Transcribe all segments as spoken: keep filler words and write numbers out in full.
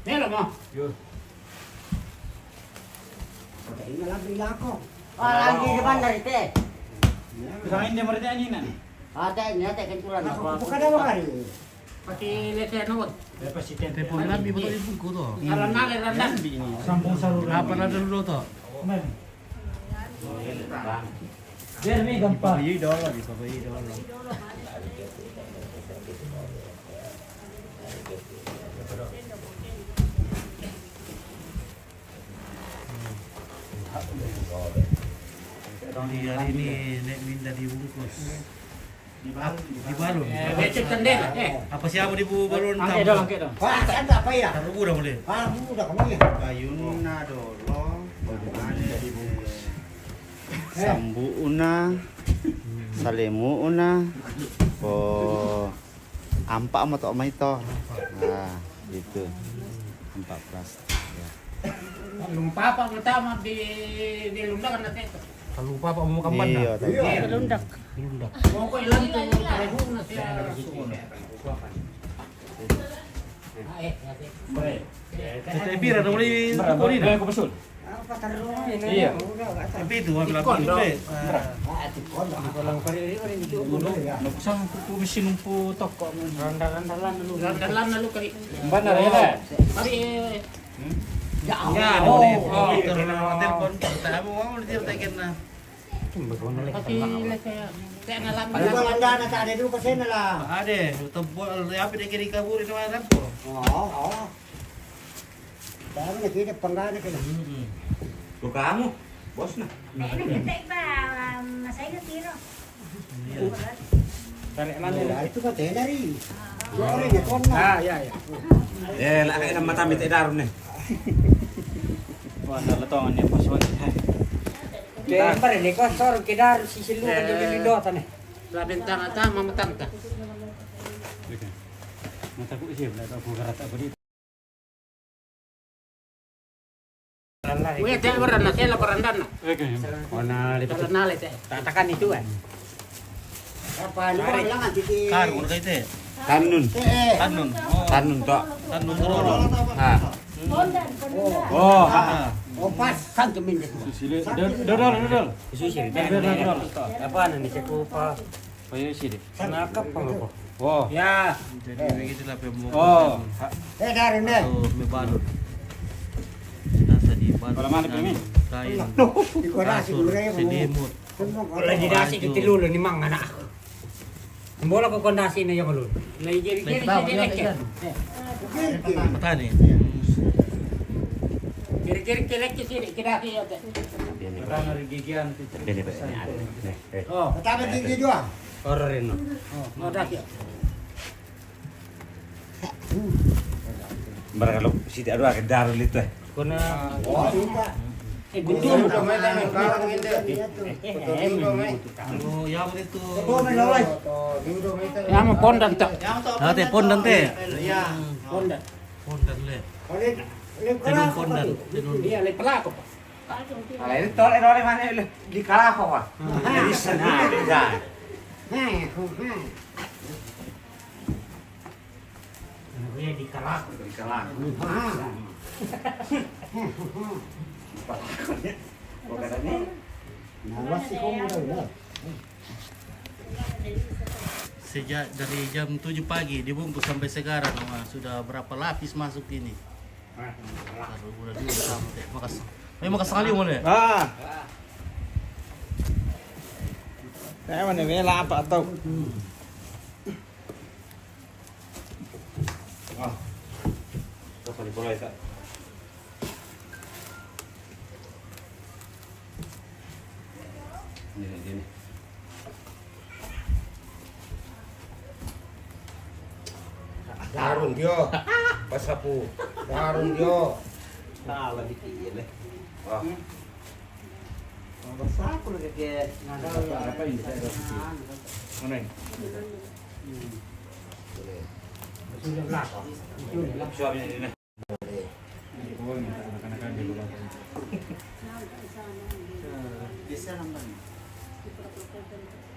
Melo mo. Yo. Ini lagi lako. Ah, lagi di mana itu? Sa inyo marita anina. Ate, ini ate, kentulan ako. Bukan ada kali. Pati lese ano, wag. Telepon na, bi ba to yung bungko to? Alam na, alam na. Sampung saru. Apa na dulu to? Jeremy, gampang. Papayi daw lang, papayi daw lang. Di hari ini, nek minda dibungkus. Di balon. Eh, becek cendela, eh. Apa siapa di bu balon? Angke dong, angke dong. Wah, sanda apa ya? Taruh udah boleh. Ah, udah kamu ya. Bayun na dolo. Sambu una. Salemu una. Oh. Ampa ama to ama ito. Nah, gitu. Ampa plastik ya. Lumpa apa pertama di di Lunda kan nanti itu. Kalau apa mau makan mana? Iya, tapi Iya. Lundak. Lundak. Pokoknya lagi tuh tahu na siya. Kita pira na muli ko ni na. Berapa terus ini? Iya. Tapi itu ambil Ikon, apa dong. Itu? Ah, tikon. Kalau kali ini kan itu dulu ya. Nagusang ko po sinumpo toko. Randa-randa lang na lu. Randa lang na lu kali. Mana ya? Kali, eh, Ya, Ya, oh, oh, oh, oh, telepon. Tamu mo, di tayo na. Kasi, kaya, kaya nga lang Ano ba pala. Ang dana sa atin, kasi na lang. Ade, ito po, yapi na kini kaburi na mga po. Oo, oo. Dami na kita, panggana ka na. Mm-mm. Buka mo. Boss na. Kaya na kita iba, um, masaya na tiro. Tarik mana? Nah, itu kan tenari. Sorry, ya, kona. Ah, ya, ya. Eh, laki ng mata, may tedaro na. Wah, nalatongan niya, boss, wala. Kaya pa rin, ikaw, sorry, kidar, sisilu ka dulu ni Dota na. Sa bintana ta, mamatang ta. Oke. Mata ko isip, wala daw ko garata ko dito. Kuya, te, ora na, te, la parandana. Oke. Ona, lipat. Tara na, te. Tatakan itu, eh. Apa, ano ba, kailangan, titi. Kar, ano kayo, te? Tanun. Eh, eh. Tanun. Oh. Tanun to. Tanun to. Ha. Pondan, pondan. Oh, ha. Oh, pas. Saan tumindit mo? Sisili. Dodol, dodol. Sisili. Dodol, dodol. Apa, ano, ni Sekupa? Payo sili. Nakap pa ko. Oh. Ya. Jadi, begitu lah, pe, mo. Oh. Eh, dari na. Oh, may balon. Nasa di balon. Wala man, pe, ni. Kain. Ikaw na, siguro yun, mo. Selimut. Wala di nasi, Baju. Kitilulo ni Mang, anak. Ang bola ko kondasi na yung lolo. Lagi, lagi, lagi, lagi. Mata ni. Kiri-kiri, kiri-kiri, sini, kidati, ya, te. Mata na rigigian, te. Bene, bene, ni, ano, ni. Eh. Oh. Pertama gigi dua. Oro rin, no? Oh, no, dati. Barang kalau siti adu ake daru lito, eh. Kuna. Oh, sudah. Eh, gusto mo. Oh, ya, begitu. Ya, mo pondan to. Ya, te, pondan, te. Ya. Pondan. Pondan, le. Tenun pondan. Tenun. Iya, le pelako. Ala ini tole, tole mana, le? Di kalako, Pak. Jadi senang, ya. Ano ko yan, di kalako. Di kalako. Sejak dari jam tujuh pagi dibungkus sampai sekarang, wah, sudah berapa lapis masuk ini? Baru udah dulu sama teh. Makas. Ayo, makas sekali, mau, ya? Ah. Saya mana, ini lapa atau? Ah. Terus, mulai, Kak. Ini, ini. Darun dio. Pasapu. Darun dio. Salah dikit, ya, Le. Wah. Basa ko lagi ke. Apa ini? Saya ada di sini. Mana ini? Boleh. Sudah belakang. Sudah belakang. Suami ini, nih. Boleh. Oh, ini anak-anak aja dulu. Bisa lamban.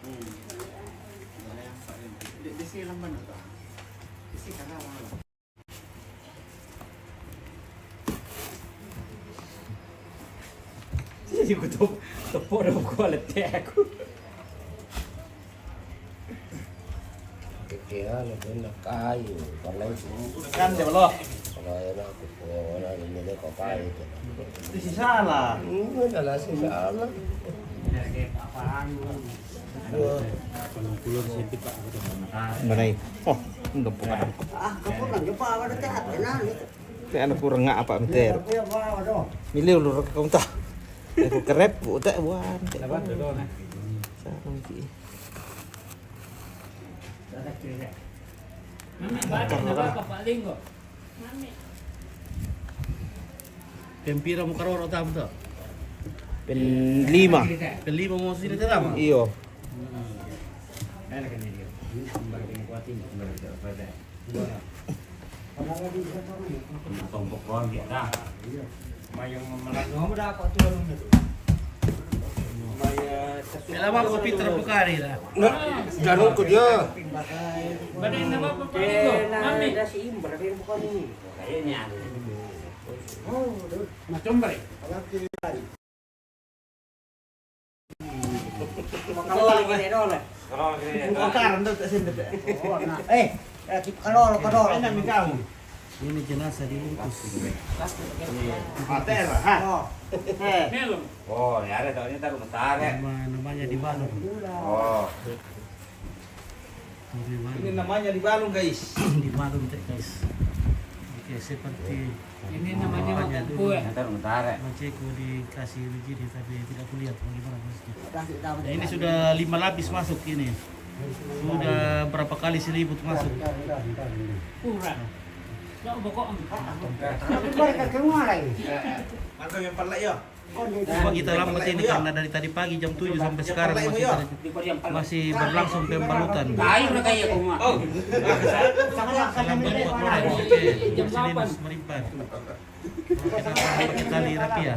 Hmm. Bisa lamban atau? Bisa karena lamban. Iku tuh tepuk dong kualet aku. Kekea lebih nak kayu, kalau itu kan dia belum. Kalau enak aku punya orang ini dia kok kayu itu. Itu sih salah. Ini adalah sih salah. Mana ini? Oh, enggak bukan. Ah, kamu kan lupa ada tehat, kenal. Te ana kurang nga apa mter. Milih lu rek kamu tah. Aku kerep bu te buan te. Sarung ki. Mami, balik na ba, Pak Linggo? Pempira mo karoro tam to. Pen lima. Pen lima mo sini te tama. Iyo. Tombok doang dia dah. Mayang memelas doang dah, Pak, tuh anu tuh. Mayang. Kailan ba ko Peter bukari la? Nah, ganun ko dia. Baden na ba, Pak Linggo? Mami. Kayaknya. Macam ba? Makalo lagi ni dolo. Bukan karan tu tak sendiri. Oh, nah. Eh, eh, kalolo, kalolo. Ini jenazah dibungkus. Patera, ha? Oh. Eh. Oh, ini ada tahu ini taruh mentara. Nama, namanya di Bandung. Oh. Ini namanya di Bandung, guys. Di Bandung, guys. Oke, seperti ini namanya makan kue. Ntar bentar ya. Maceko dikasih begini, tapi tidak kulihat bagaimana prosesnya. Nah, ini sudah lima lapis masuk ini. Sudah berapa kali selimut masuk? Kurang. Ya, pokok. Tapi mereka kemana ini? Mantap yang pala ya. Coba kita lambat ini karena dari tadi pagi jam tujuh sampai sekarang masih, masih berlangsung pembalutan. Kayu na kayu ko nga. Lambat buat orang. Oke. Masih dinas merimpah. Kita pakai tali rapia.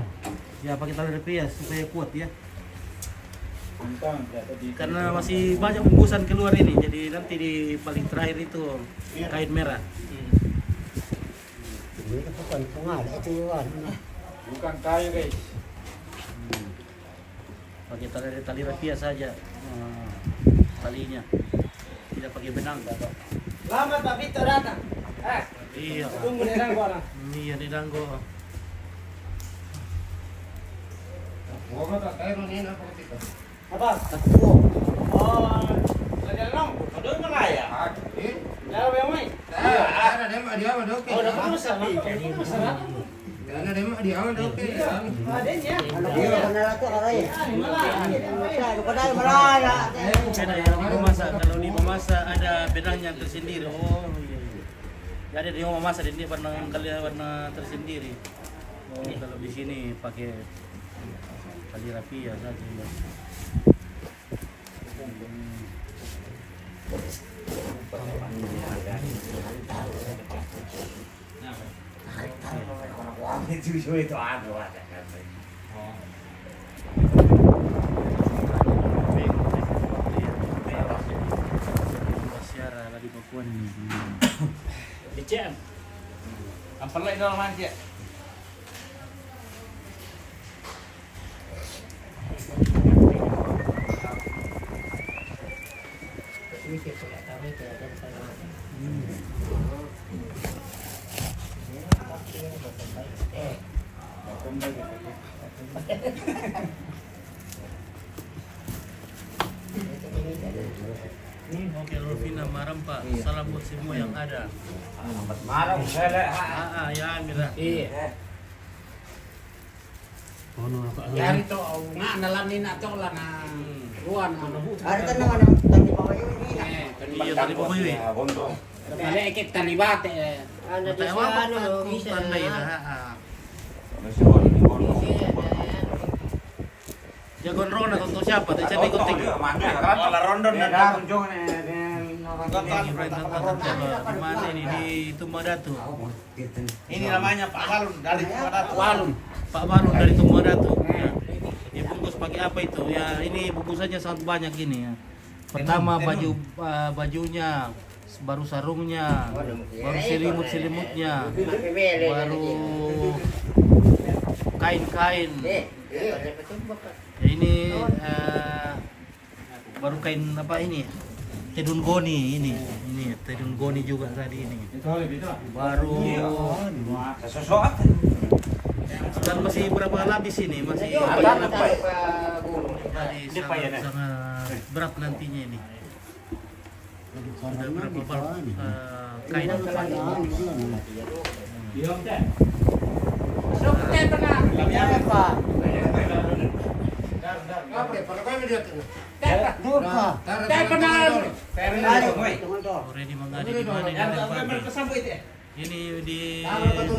Ya, pakai tali rapia supaya kuat ya. Karena masih banyak bungkusan keluar ini, jadi nanti di paling terakhir itu kain merah. Ini bukan pengalat itu, Wan. Bukan kayu, guys. Pakai tali, tali rapia saja. Talinya. Tidak pakai benang. Lambat Pak Vito datang. Eh, iya. Tunggu di dangko, nah. Iya, di dangko. Gua mah tak tahu ini apa kita. Apa? Tepung. Oh, ada dong. Ada mana ya? Ada. Ada yang main? Ada, ada dia mah, dia mah doke. Oh, ada pesan. Ada dia mah, dia mah doke. Ada ya. Dia mana lagi orang ya? Ada yang memasak. Kalau ini memasak ada bedanya tersendiri. Oh, iya, iya. Jadi dia memasak, dia warna, warna tersendiri. Oh, kalau di sini pakai tali rapia saja, ya. Siara lagi pakuan ini. Di C M. Ampalai dalam aja. Ini Hotel Rufina Marempa. Salam buat semua yang ada. Marem, lele, ha. Ah, ah, ya, mira. Iya. Ono apa? Yari to, nga na lan ni na to la na. Ruan na. Ada kan nama, nama tadi Bapak Yuli ni. Eh, tadi Bapak Yuli. Ada ekip tali bate. Ada di sana, bisa. Tanda ya, ha. Jagoan Rona, tonton siapa? Tadi saya ikut. Ala Rondon dan Rondon. Di mana ini? Di Tumba Datu. Ini namanya Pak Balun dari Tumba Datu. Balun. Pak Balun dari Tumba Datu. Ya. Dibungkus pakai apa itu? Ya, ini bungkusannya sangat banyak ini ya. Pertama baju, eh, bajunya, baru sarungnya, baru selimut-selimutnya, baru kain-kain. Ya, ini eh, baru kain apa ini? Tenun goni ini. Ini tenun goni juga tadi ini. Baru dan masih berapa lapis ini? Masih tadi sangat, sangat berat nantinya ini. Sudah berapa bal eh, kain? Already mangadi di mana ini? Ini di masih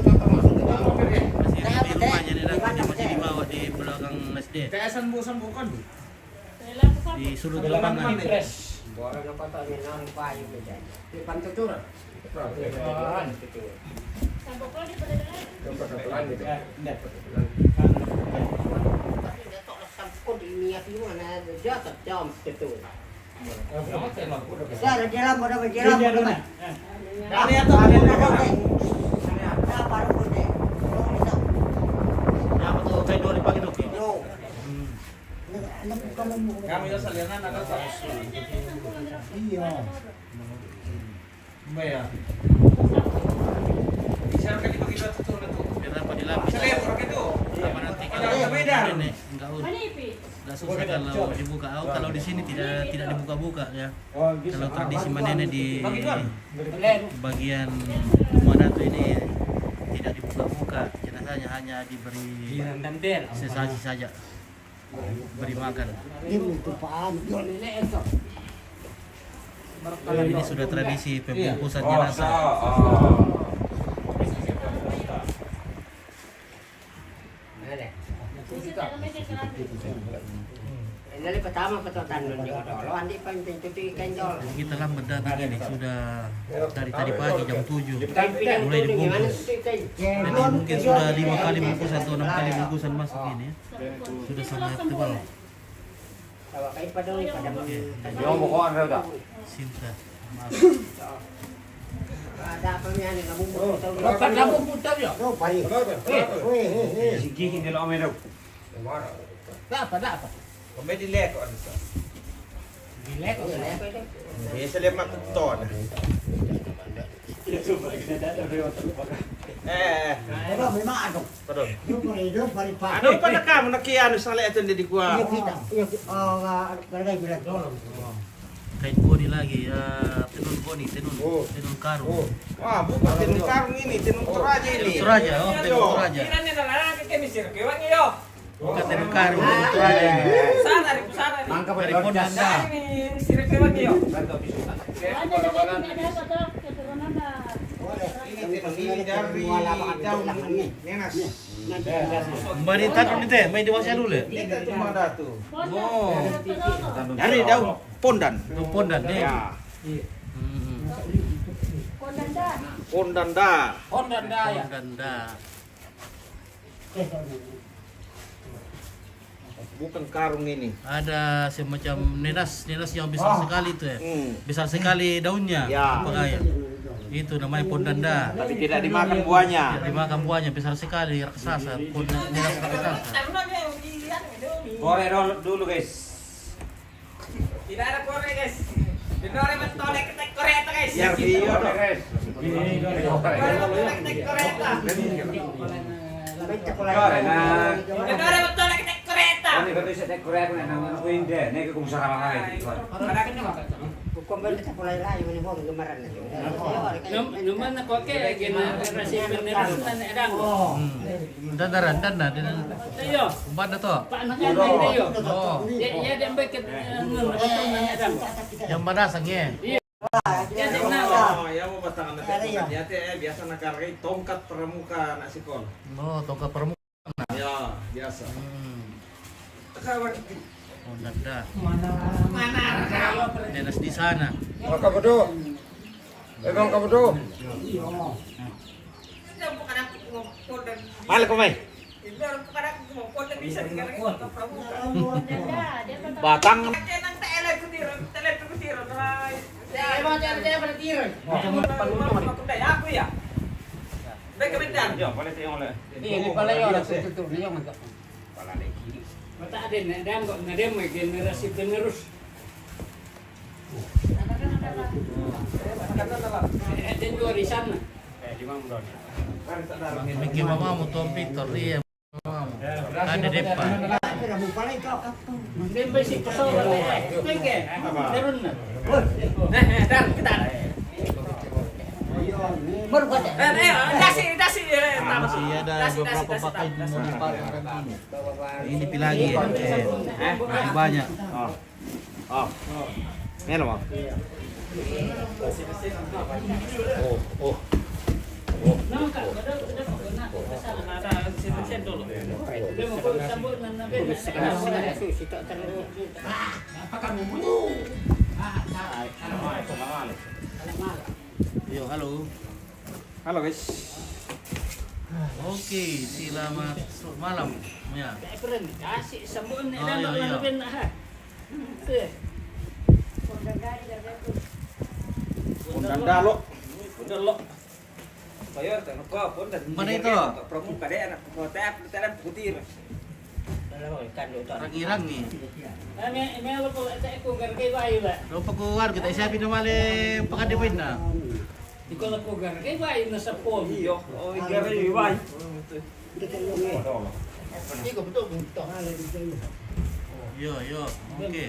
di rumahnya ini, di masih di bawah di belakang S D. Di sudut lapangan. Sudah, dia lama, dah, dia lama, dah. Apa tu? Kayak dua pagi tu. Yo. Kami dah salinan ada tak? Iya. Mbak ya. Bisa kan dibagi dua tuh, tuh, tuh. Kenapa dilapis? Saya pakai tuh. Apa nanti kalau Beda. Ini enggak usah. Enggak susah kalau dibuka. Oh, kalau di sini tidak tidak dibuka-buka ya. Kalau tradisi manene di bagian rumah datu ini tidak dibuka-buka, jenazahnya hanya diberi sesaji saja, beri makan. Ini sudah tradisi pembungkusan jenazah. Ini pertama ketua tanun di Kodolo, andi paling pintu di Kenjol. Kita lambat datang ini, sudah dari tadi pagi jam tujuh. Mulai dibungkus. Jadi mungkin sudah lima kali bungkusan atau enam kali bungkusan masuk ini. Sudah sangat tebal. Kalau kayak pada pada Sinta. Maaf. Ada apa ni, ada kamu putar? Dapat kamu putar ya? Tuh, pari. Eh, eh, eh. Sige, hindi lang kami daw. Dapat, dapat. Kami di leko, ano sa? Di leko, di leko. Hindi sila matuto na. Eh, eh. Ano, may maano? Padon. Yung pari, yung pari pa. Ano pa na ka mo nakiano sa liya ito, hindi ko, ah. Yung kita, yung, ah, barangay bilang. Kain goni lagi, ah, tenun goni, tenun, tenun karung. Ah, bukan tenun karung ini, tenun Toraja ini. Tenun Toraja, oh, tenun Toraja. Kira ni na lang, kaya ni Sir Kiwang iyo. Bukan tenun karung, tenun Toraja ini. Sana, sana. Mangka dari Pondan da. Ini Sir Kiwang iyo. Ini tenun ini dari daun nenas. Mbari tatu ni te, may di wasi dulu. Ini tenun Madatu. Oh. Dari daun. Pondan. Oh, pondan, eh. Ya. Hmm. Pondan da. Pondan da. Pondan da, ya. Pondan da. Bukan karung ini. Ada semacam nenas, nenas yang besar sekali itu ya. Hmm. Besar sekali daunnya. Ya. Apa kayak? Itu namanya pondan da. Tapi tidak dimakan buahnya. Tidak dimakan buahnya, besar sekali, raksasa. Pondan, nenas raksasa. Korek dulu, dulu, guys. Tidak ada korek, guys. Dendore mentolek ketek korek itu, guys. Biar dia, guys. Mentolek ketek korek itu. Dendore mentolek ketek korek itu. Ini baru saya tek korek, nah, nama aku Indah. Ini aku bisa apa lagi? Bukan, baru kita mulai lagi, ini mau kemarin. Num-, numan na koke, kena generasi penerus na ni Adam. Hmm. Dan daran, dan na, dan. Iyo. Umpat na to. Pak na kan iyo. Oh. Ya, ya, dia ambil ke, eh, nun, betul na ni Adam. Yang mana sang ye? Iyo. Ya, dia na. Oh, ya, mau batang anak itu. Ya, teh, eh, biasa nak karai tongkat pramuka anak sekolah. Oh, tongkat pramuka. Ya, biasa. Hmm. Kawan. Oh, nanda. Mana? Mana? Nenas di sana. Maka bedo. Memang ka bedo. Mala ko mai. Batang. Ini pala yun, tututunan yun. Mata ada na dam kok na dam generasi penerus. Eh, dan dua di sana. Mikir mama mau tuang Victor, iya. Ada depan. Sampai si pesawat, eh, oke. Turun na. Eh, eh, dar, kita. Baru kata. Eh, eh, dasi, dasi, eh, tamu. Masih ada beberapa bakal mau dipakai ini. Ini pi lagi, eh, masih banyak. Oh. Oh. Melo, Bang. Oh, oh. Yo, halo. Halo, guys. Oke, selamat so-, malam. Ya. Kasih sambut ni. Oh, dan iya, iya. Lalu ben, ah. Pondan dalo. Pondan lo. Bayar tak lupa pondan. Mana itu? Pramuka deh, anak hotel, hotel putih. Rangi-rangi. Ame, ame lo po, eh, ko gargai bayu la. Lo pa ko warga, ta siapi na male pakade bayu na. Iko la ko gargai bayu na sa po. Iyo, oh, gargai bayu. Iyo, iyo, oke.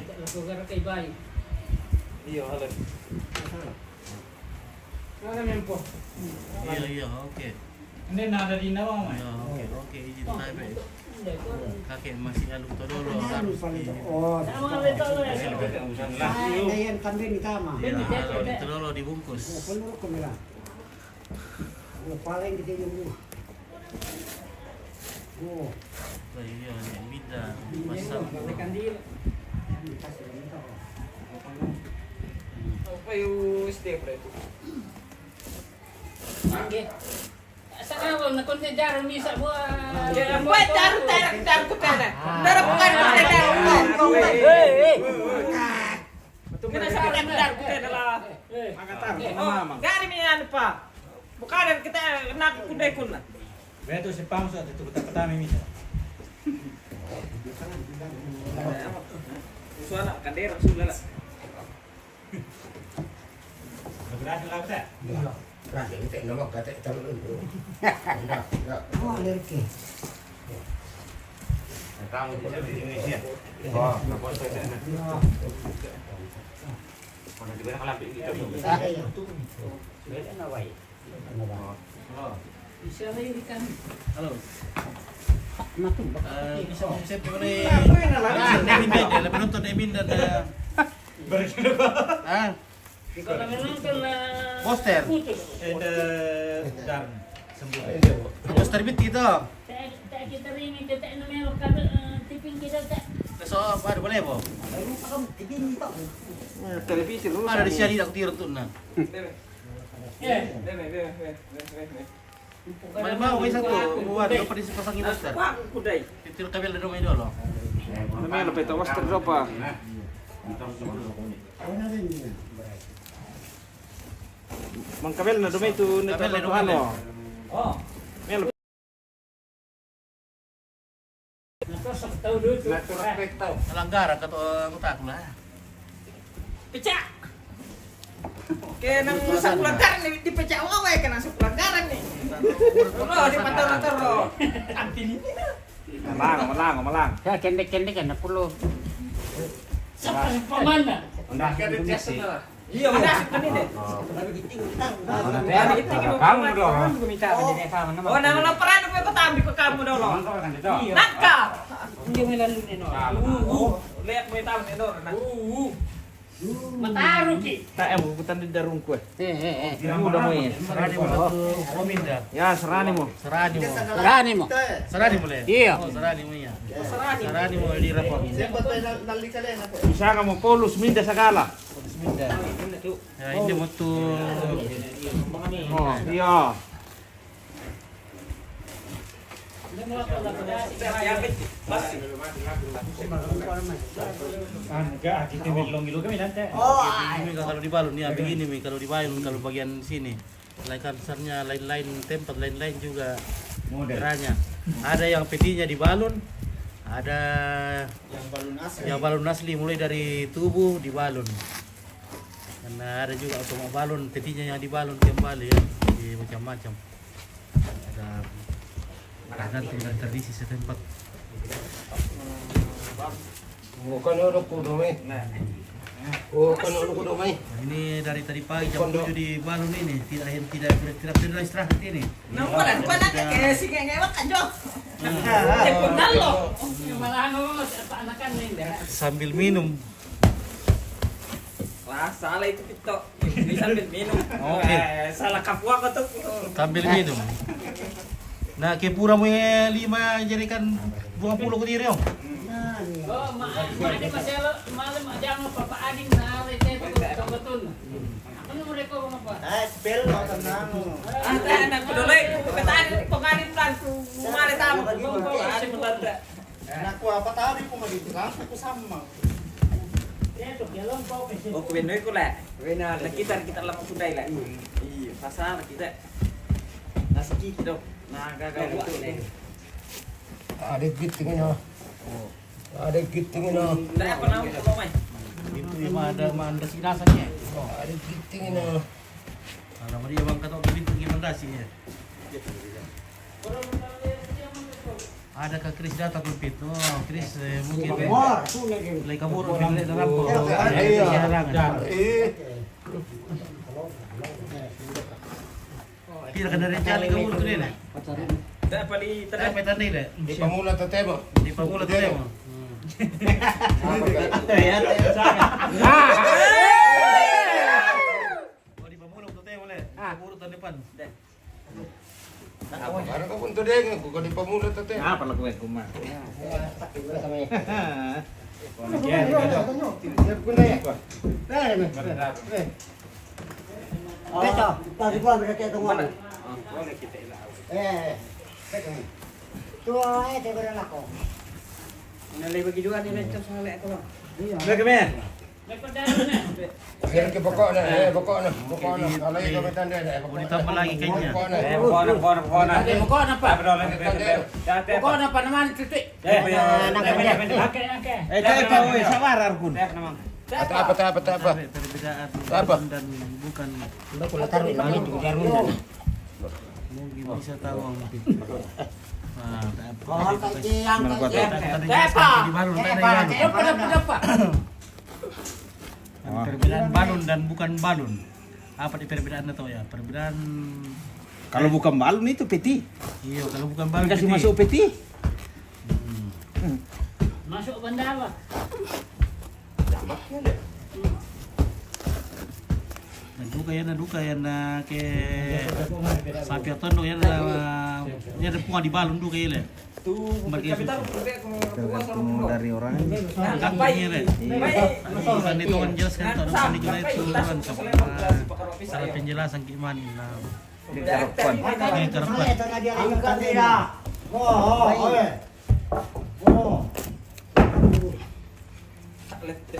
Iyo, halo. Mana mempo? Iyo, iyo, oke. Ini nada di nawa, Mai. Iyo, oke, oke, izin tabe. Kake masih anu todolo, harus di. Oh, yang kambing utama. Iyo, harus di todolo dibungkus. Oh, paling kita yang dulu. Oh. Iya, yang beda. Pasang. Apa yung step itu? Oke. Sa ako, nakunti daro misa buat. Ya, buat daro, daro, daro ko tana. Daro ko tana. Hei, hei. Kena sa akan daro ko tana la. Makatar, mama. Gari mi anu pa. Bukan kita nak kudai kuna. Beto si pang sa tu kita petami misa. Suara kadera sudah la. Berhasil lah, Pak? Iya. Berhasil, kita nomor kata kita dulu. Enggak, enggak. Oh, ada rezeki. Tahu di Indonesia. Oh, apa saya sana? Iya. Mana juga kalau pergi kita. Ah, iya. Beda na, Wai. Halo. Eh, bisa mo-, bisa mo-, ah, Emin dan, eh, Emin dan, eh, ah. Poster. Poster biti to. So, ada boleh po? Televisi lu. Ada di sini aku tiru tu na. Mau, mau, bisa tu. Buat apa di pasang ini, Ustaz? Wah, kudai. Itu kabel dulu, mai dulu. Namanya lebih tahu, Ustaz, berapa? Mang kabel na dumai tu, na kabel na dumai. Halo. Oh. Melo. Nato sa tau do tu. Nato respect tau. Langgar ka to, eh, utak lah. Pecah. Oke, nang sa pelanggaran ni, di pecah awal, oke, nang sa pelanggaran ni. Lo, di motor-motor lo. Tampil ini na. Malang, malang, malang. Ya, kendek-kendek kan, aku lo. Sa pamana. Nda, ada jasa na. Iya, udah, ini deh. Ada gitu, kamu dong. Kamu juga minta sama dia, sama nama. Oh, nama lo peran apa yang kau tahu di kamu dong, lo? Iya. Naka. Dia main lalu nih, no. Uh, uh. Lihat main tahu nih, no. Uh, uh. Mataru ki. Tak, eh, bukan di darung kue. Eh, eh, eh. Ini udah mau ya. Serani mo. Ya, serani mo. Serani mo. Serani mo. Serani mo le. Iya. Oh, serani mo ya. Serani mo di rapor. Bisa kamu polus minda sagala. Ya, ini mo tu. Oh, iya. Anu, ka, ah, kita belong ilu kami nanti. Oh, ini kalau di balun, ya, begini mi kalau di balun, kalau bagian sini. Lain kan misalnya lain-lain tempat, lain-lain juga model. Ada yang petinya di balun, Ada yang balun asli, yang balun asli mulai dari tubuh dibalun. Karena ada juga automat balun, petinya yang dibalun kembali ya, jadi macam-macam. Ada tergantung dari tradisi setempat. Bukan orang kudu, eh. Oh, kan aku dong, mai. Ini dari tadi pagi jam tujuh di Balun ini, tidak hen-, tidak ber-, tidak pernah istirahat ini. Nang wala, wala ka kaya sige ngewak ajo. Telepon dalo. Sambil minum. Wah, salah itu, Pito. Ini sambil minum. Oke. Eh, salah kapu aku tuh. Sambil minum. Nah, ke pura mo lima jadikan dua puluh ke diri, oh. Oh, ma-, ma-, di masela, malam, jangan papa ading na, rete, betul, betul. Aku nomor reko, apa? Eh, spell, mau tenang. Ah, tak, anak pedolai, kata ading, pengading, pelan, kemana tamu, kau, kau, ading, pelan, tak. Nah, ku apa tadi ku mah gitu kan? Aku sama. Oh, kuwi noi ku le. Kuwi nah, lagi kita, kita lama sudah le. Iya, pasal kita. Nasi kiki dong. Nah, gagal buat le. Ada gitu kan, ya. Ada gitu kan, ya. Ndak apa nama kalau mai? Itu ya mah ada, mah ada si rasanya. Ada gitu kan, ya. Kalau dia bang kata itu gimana sih ya? Ada ke Chris datang ke Pit. Oh, Chris, eh, mungkin lagi kabur, lagi dalam kok. Iya, iya. Iya, iya. Iya, iya. Eh. Tidak ada rencana kabur tu dia. Dah paling tadi. Apa tadi dia? Di pamula tetemo. Di pamula tetemo. Apa kata? Ya, ya, saya. Oh, di pamula tetemo le. Kabur tahun depan. Dah. Baru kau pun tu deh, kau di pamula tu teh. Apa lagu aku mah? Beto, tadi gua ambil kayak itu. Eh, tu eh, dia berlaku. Ini lagi bagi dua ni, Beto, salah aku. Iya. Bagaimana? Biar ke pokok dah, eh, pokok dah, pokok dah. Kalau itu kita dah, eh, pokok dah. Ditambah lagi kayaknya. Pokok dah. Eh, pokok dah, pokok dah, pokok dah. Eh, pokok dah, Pak. Apa dah, pokok dah. Pokok dah, Pak. Nama ni, Tutik? Eh, eh, eh, eh, eh, eh, eh, eh, eh, sabar, Arkun. Eh, nama. Apa, apa, apa, apa? Perbedaan apa? Dan bukan. Ndak kula taruh nama itu, jarum. Mungkin bisa tahu, mungkin. Nah, tak apa. Tadi, tadi, tadi, tadi, tadi, tadi, tadi, tadi, tadi, tadi, tadi, Perbedaan balun dan bukan balun. Apa di perbedaan itu ya? Perbedaan. Kalau bukan balun itu peti. Iya, kalau bukan balun dikasih peti. Masuk peti. Hmm. Masuk bandara. Nah, duka ya, nah, duka ya, nah, ke sapi atau ya, nah, ya, ada bunga di balun duka ya, le. Tergantung dari orang. Iya. Bukan itu kan jelas kan, kalau bukan itu kan itu kan salah penjelasan gimana. Nah. Ini karepan. Ini karepan.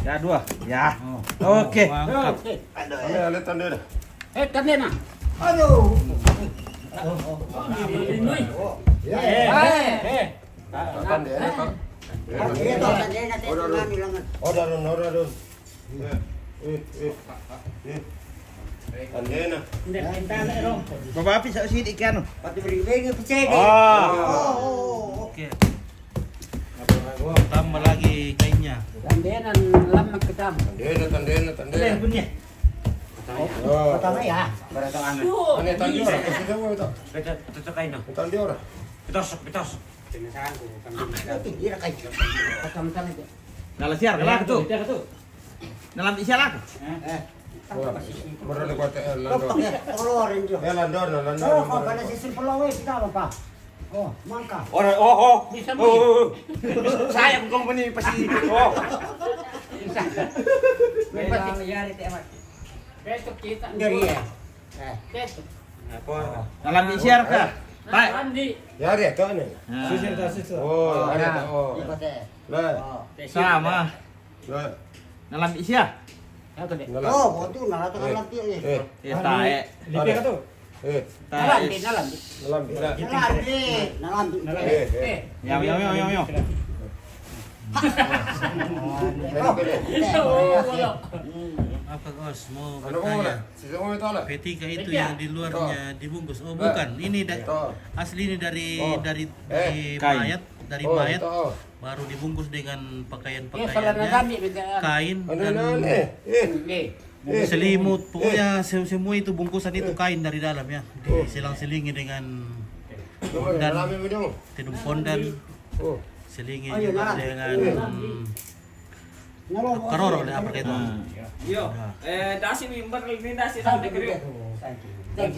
Ya, dua. Ya. Oh. Oke. Mantap. Ada, ada tanda dah. Eh, tanda nah. Aduh. Ya. Eh, eh. Tanda dah. Order, order, order. Eh, eh, eh. Tanda nah. Bapak api sak sidik kan? Pati beri beri pecah. Ah. Oh, oh, oh. Oke. Tambah lagi kainnya. Tandenan lama kita. Tandena, tandena, tandena. Boleh, bunyi. Oh. Pertama ya. Baru tahu anak. Ini tandena, apa sih kamu itu? Betul, betul kain. Tandena. Betul, betul. Itu dia kain. Pertama kali itu. Nah, lesiar, kelak tu. Dia tu. Dalam isi lah. Eh. Murah ada kuat, eh, landor. Keluarin tu. Eh, landor, nah, landor. Oh, kau pada sisi pulau, eh, kita apa? Oh, mangka. Ora, oh, oh. Bisa. Oh, oh, oh. Saya bukan beni pasti. Oh. Bisa. Memang ya, di temat. Besok kita. Dari ya. Eh. Besok. Apa? Dalam isi ka? Nah, tak. Andi. Ya, dia tu ni. Nah. Susun tak susun. Oh, ada tak? Oh. Ikut eh. Lah. Oh. Sama. Nah. Nalambi siya. Ako di. Nalambi. Oh, boto, nalata ka lambi, eh. Eh. Eh, tae. Lipi ka to? Eh. Tae. Nalambi, nalambi. Nalambi. Nalambi, nalambi. Eh, eh. Yaw, yaw, yaw, yaw, yaw. Apa, Kos? Mau bertanya? P tiga itu yang di luarnya dibungkus. Oh, bukan. Ini da- asli ini dari dari dari mayat, dari mayat. Baru dibungkus dengan pakaian-pakaiannya, kain dan selimut. Pokoknya se- semua itu bungkusan itu kain dari dalam, ya. Diselang-selingi dengan pondan, tenun pondan, selingi juga dengan karoro le apa itu. Iyo. Eh, dasi mimbar ini dasi sampai kering. Dar,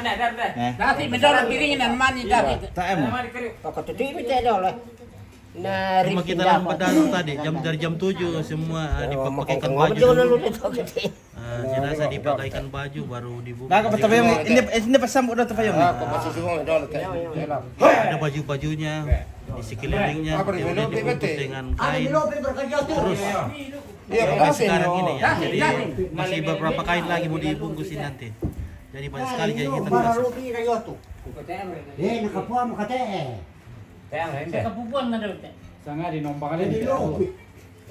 dar, dar. Dasi mimbar piring dan mani dasi. Tak em. Mani kering. Pokok tutu ini tidak ada oleh. Nah, cuma kita lambat datang tadi, jam, dari jam tujuh semua, ah, dipakaikan baju dulu. Ah, jenazah dipakaikan baju, baru dibuka. Nah, kau tapayong, ini, ini pasang udah tapayong. Ada baju-bajunya di sekelilingnya, kemudian dibungkus dengan kain. Terus sampai sekarang ini, ya. Jadi masih beberapa kain lagi mau dibungkusin nanti. Jadi banyak sekali, jadi kita masuk. Eh, nakapuan mo kate. Sa kapupuan na daw, te. Sanga di nombang kali. Jadi lo.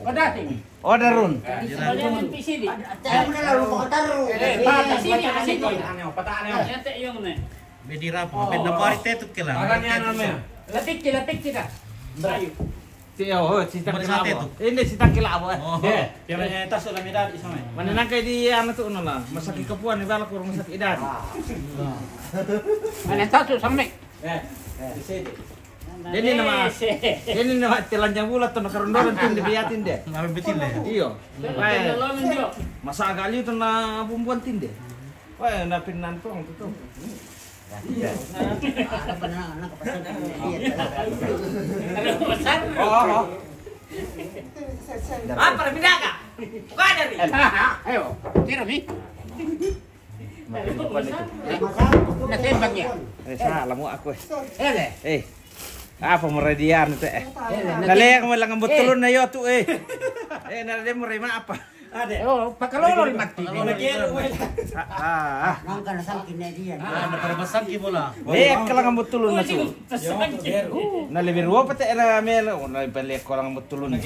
Padating. Order run. Di sa kalian N P C di. Tayo mo na lang, makataro. Eh, pata sini, ah, sini. Pataan niyo, pataan niyo. Yan, te, yung na. Bedi rapo, bedi na pare teto kila. Akan yan, ano, yan. Lapit ki, lapit ki ka. Tayo. Si, oh, si Tangkilabo. Hindi, si Tangkilabo, eh. Oh. Kaya may taso lang may dati sa may. Mananangkay di, ano, to, ano lang. Masakit ka po, ano, bala ko, masakit edad. Ano, taso, sa may. Eh, eh, sede. Ini nama, ini nama telanjang bulat to, nakarondoran tinde, biya tinde. Ngabe betile. Iyo. Bae. Masa agali to na bumbuan tinde. Bae, na pinantong to. Iya. Ano pa na, ano ka pa sa. Oo. Ah, para pindaga. Buka dari. Ayo, tira mi. Nasembang ya? Eh, salah mo ako eh. Ele. Eh. Apa mo radian te eh? Ele, nalek mo lang ang butulon na yoto eh. Eh, nalek mo rema apa? Ade. Oh, pakalolo ni Mati. Ah, ah. Nang kana sang kinedian. Ah, na para masang ki bola. Lek lang ang butulon na to. Na lebih ruwa pa te era mel, oh, na balik ko lang ang butulon.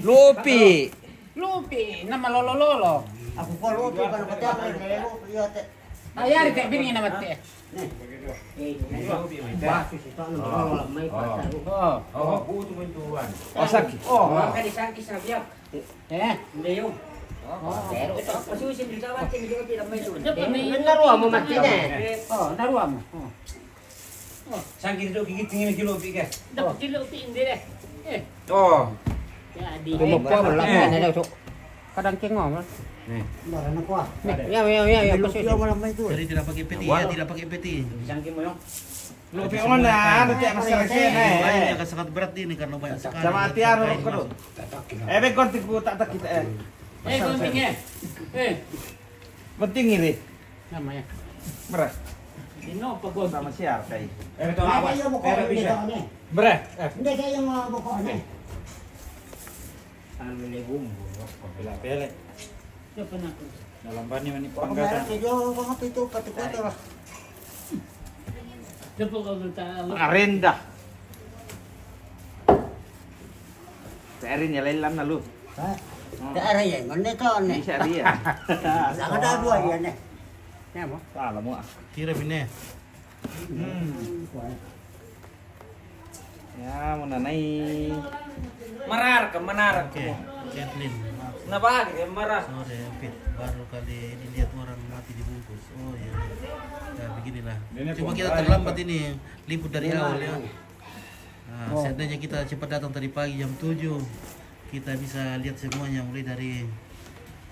Lupi. Lupi, nama lolo-lolo. Ako ko lupi, kano ka te, lupi, iyo te. Ayari te, bini nama te. Basu si Tano, may pataru. Oh. Oh, buto mo yung tuwan. Oh, saki. Oh, mga kalisang isa biyak. Eh? Leyo. Pero ito, pasusin, di ka ba, hindi ko pinamay doon. Naruwa mo, Mati, eh. Oh, naruwa mo. Oh. Sangki do kiki tingin kilo pika. Dapat kilo pi indire. Eh. Oh. Jadi. Kuma pa malaki na daw so. Kadang kengo, man. Nih. Bara na ko. Nih, ya, ya, ya, ya. Kilo pio malaki ito. Jadi tidak pakai peti ya, tidak pakai peti. Sangki mo yung. Lo pe ona, ano te masarese na. Ini akan sangat berat ini karena banyak sekali. Sama tiaro ko do. Eh, be konti ko tatak kita eh. Eh, konti eh. Eh. Penting ini. Namanya. Beras. Ino pagod. Sama siar kay. Eh, ito na. Pero bisa. Beras. Eh. Hindi kayo mga buko na. Ano ni bumbu, no? Pila-pila. Siapa na ako? Dalam bani mani pangkatan. Medyo mga pito, pati kwatro. Siapa ko ta. Arenda. Sa area niya, lailan na, lo. Ha? Sa area, man, ito, ne. Sa area. Sa kada dua, yan, eh. Yan mo? Alam mo, ah. Tira, bine. Hmm. Ya, mo na, nay. Marar ka, manar ka. Oke, Kathleen. Nabahagi, eh, marar. Sorry, Pete. Baru kali ini lihat orang mati dibungkus. Oh, ya. Ya, beginilah. Cuma kita terlambat ini, liput dari awal, ya. Nah, seandainya kita cepat datang tadi pagi jam tujuh, kita bisa lihat semuanya mulai dari,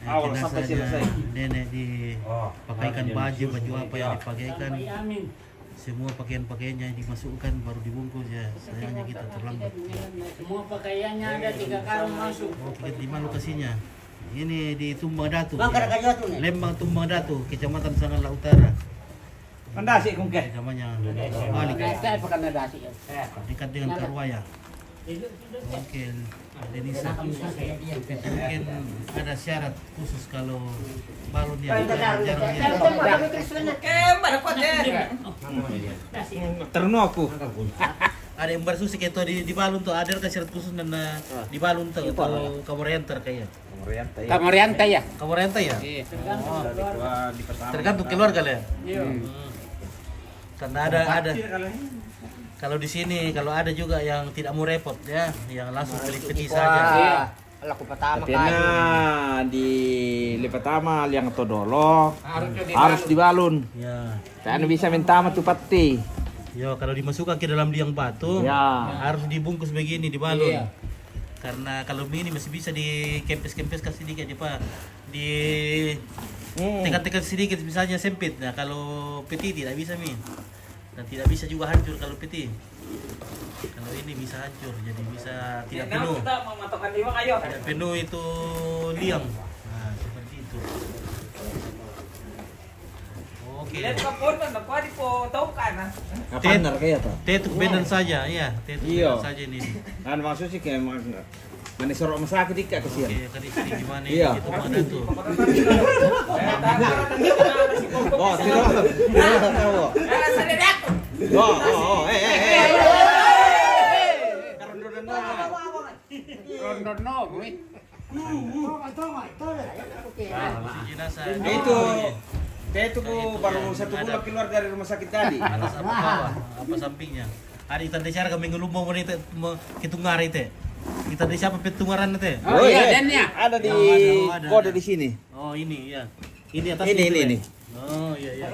eh, jenazahnya, nenek dipakaikan baju, baju apa yang dipakaikan. Semua pakaian-pakaiannya dimasukkan, baru dibungkus ya. Sayangnya kita terlambat. Semua pakaiannya ada tiga karung masuk. Oh, di mana lokasinya? Ini di Tumbang Datu. Lembang Tumbang Datu, Kecamatan Sangala Utara. Mandasi kung ke. Namanya balik. Dekat dengan Karuaya. Oke, Denisa. Mungkin ada syarat khusus kalau balon ya, jarang ya. Terno aku. Ada yang bersusi kayak itu di, di Balun tuh, ada kan syarat khusus dan eh, di Balun tuh, Impor, kalau kamu renter kayak. Kamorianta ya. Kamorianta ya? Kamu renter ya? Iya. Dari keluar di pertama. Tergantung keluarga lah ya. Iya. Hmm. Karena ada ada kalau di sini kalau ada juga yang tidak mau repot ya, yang langsung beli peti Iko, saja. Iya. Laku pertama Tapi kali. Nah, di le pertama liang to dolo Harus di harus di Balun. Ya. Kan bisa minta sama tu pati. Yo, kalau dimasukkan ke dalam liang batu, Ya. harus dibungkus begini di Balun. Iya. Karena kalau ini masih bisa dikempes-kempes kasih sedikit apa di Hmm. tekan-tekan sedikit misalnya sempit. Nah, kalau peti tidak bisa mi. Dan tidak bisa juga hancur kalau peti. Kalau ini bisa hancur, jadi bisa tidak penuh. Tidak penuh itu liang. Nah, seperti itu. Oke. Kapan kayak apa? Tetuk benden saja, ya. Tetuk Iya. Benden saja ini. Kan maksud sih kayak mana sorok rumah sakit dikit kasihan. Oke, tadi gimana Iya. Itu mana tuh? Oh, tidak. Tidak tahu. Oh, oh, oh, eh, eh, eh. Rondono kuwi. Jenazah. Itu, dia itu baru satu bulan keluar dari rumah sakit tadi. Atas apa, apa, apa sampingnya? Ada ikan desa kami ngelumba mau itu mau kita ngarang itu. Kita desa apa petungaran itu? Oh iya, dan ya. Ada di Ada, ada, kode ada. Di sini. Oh ini ya. Ini atas Ini, itu, ini, ya? Ini. Oh iya iya.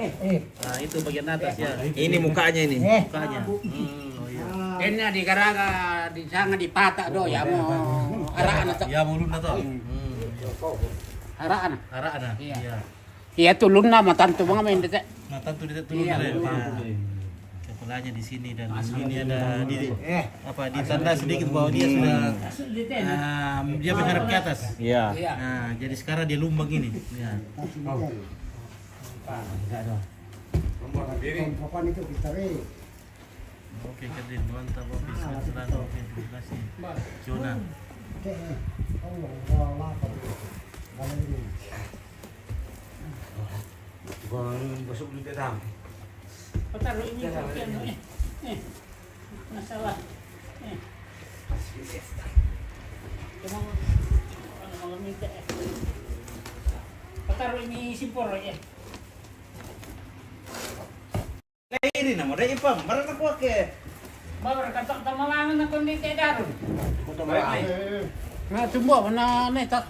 Nah itu bagian atas ya. Ini mukanya ini. Mukanya. Hmm, oh iya. Kena di garaga di sana di pata do ya mau arah anak. Ya mau luna tuh. Hmm. Arah anak. Arah ada. Iya. Iya. Iya tuh luna mah tantu bang main dete. Nah, tentu di tentu dulu Iya, ya. betul. Nah, kepalanya di sini dan ini ada di apa ditanda sedikit bahwa dia sudah ah, dia berharap ke atas. Iya. Iya. Nah, jadi sekarang dia lumbang ini. Ya. Papan itu kita re. Oke, Kadin, mantap, oke, selamat, oke, terima kasih. Jona. Teh, Allah, Allah, lapar. Kalau ini. Bang, masuk dulu ke dalam. Taruh ini kopi anu eh. Eh. Masalah. Eh. Cuma kalau mau minta eh. Taruh ini simpor ya. Ini nama dai ipam, barang aku ake. Baru kata tamalangan aku di tedarun. Baik. Nah, tumbuh mana nih tas.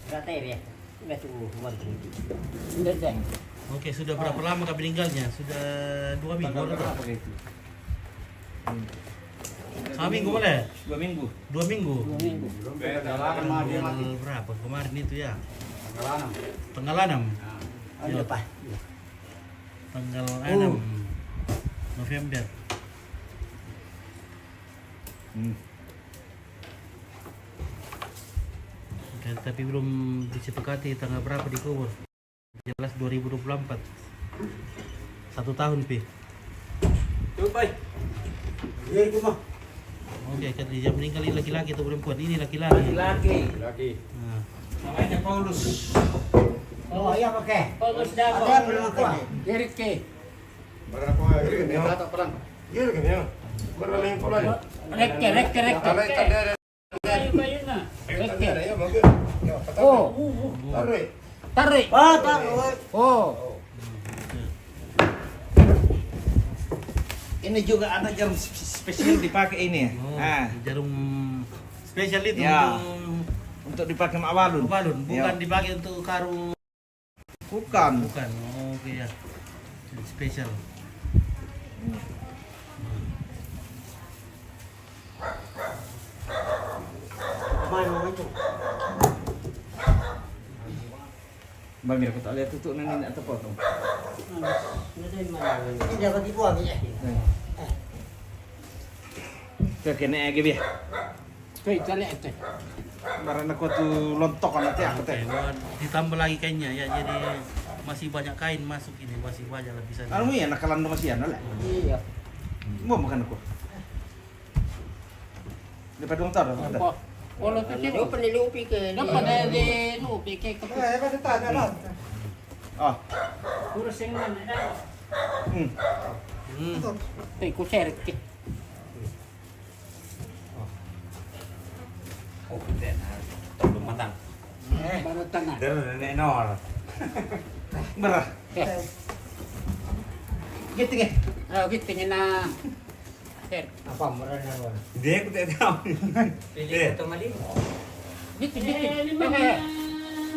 Rata ya. Udah tuh buat. Enggak deh. Oke, sudah berapa lama kau meninggalnya? Sudah dua minggu. Berapa itu? Sama minggu boleh? Dua minggu. Dua minggu. Dua minggu. Tanggal berapa kemarin itu ya? Tanggal enam. Ada apa? Tanggal enam November. Hmm. Dan, tapi belum disepakati tanggal berapa dikubur. Jelas dua ribu dua puluh empat. Satu tahun pi. Coba. Iya, itu mah. Oke, kan dia meninggal ini laki-laki atau perempuan? Ini laki-laki. Laki. Lagi. Nah, Namanya Paulus. Oh iya pakai. Bagus Ada dah. belum aku. Irit ke. Berapa? Ini kata perang. Iya kan ya. Berlalu yang kolai. Rek ke, rek ke, rek ke. Kalau tadi ada Kayu-kayu nah. Rek ke. Ya mungkin. Ya, kata. Oh, Tarik. tarik. Bapak, Oh, Ini juga ada jarum spe- spesial dipakai ini. oh, Ah, jarum spesial itu Ya. untuk untuk dipakai mak balun. balun, bukan Ya. Dipakai untuk karung. Bukan. Bukan. Oh, oke ya. Spesial. Mana itu? Bang, aku tak lihat tutup nang ini atau potong. Ini dapat dibuang ya. Nah. Kekene lagi biar. Kayak kita lihat teh. Barang aku tu lontok nanti aku teh. Oke, wah, ditambah lagi kainnya ya, jadi masih banyak kain masuk ini, masih banyak lapisan. Anu ya, nakalan dong masih anu lah. Iya. Mau makan aku. Di padung tar, ada. Apa? Kalau tu Lu sibuk. pernah lupi ke? Dapat dari lu pikir ke. Eh, kan tanya lah. Oh. Urus yang mana dah? Hmm. Hmm. Teh, ku share ke. Oh, kita nak belum matang. Eh, baru tanah. Dari nenek nol. Berah. Eh. Gitu ke? Oh, gitu ke, nah. Share. Apa murah, nah, Wan? Dia aku tak tahu. Pilih. Eh. Satu mali. Gitu, gitu. Eh, lima. Eh, eh.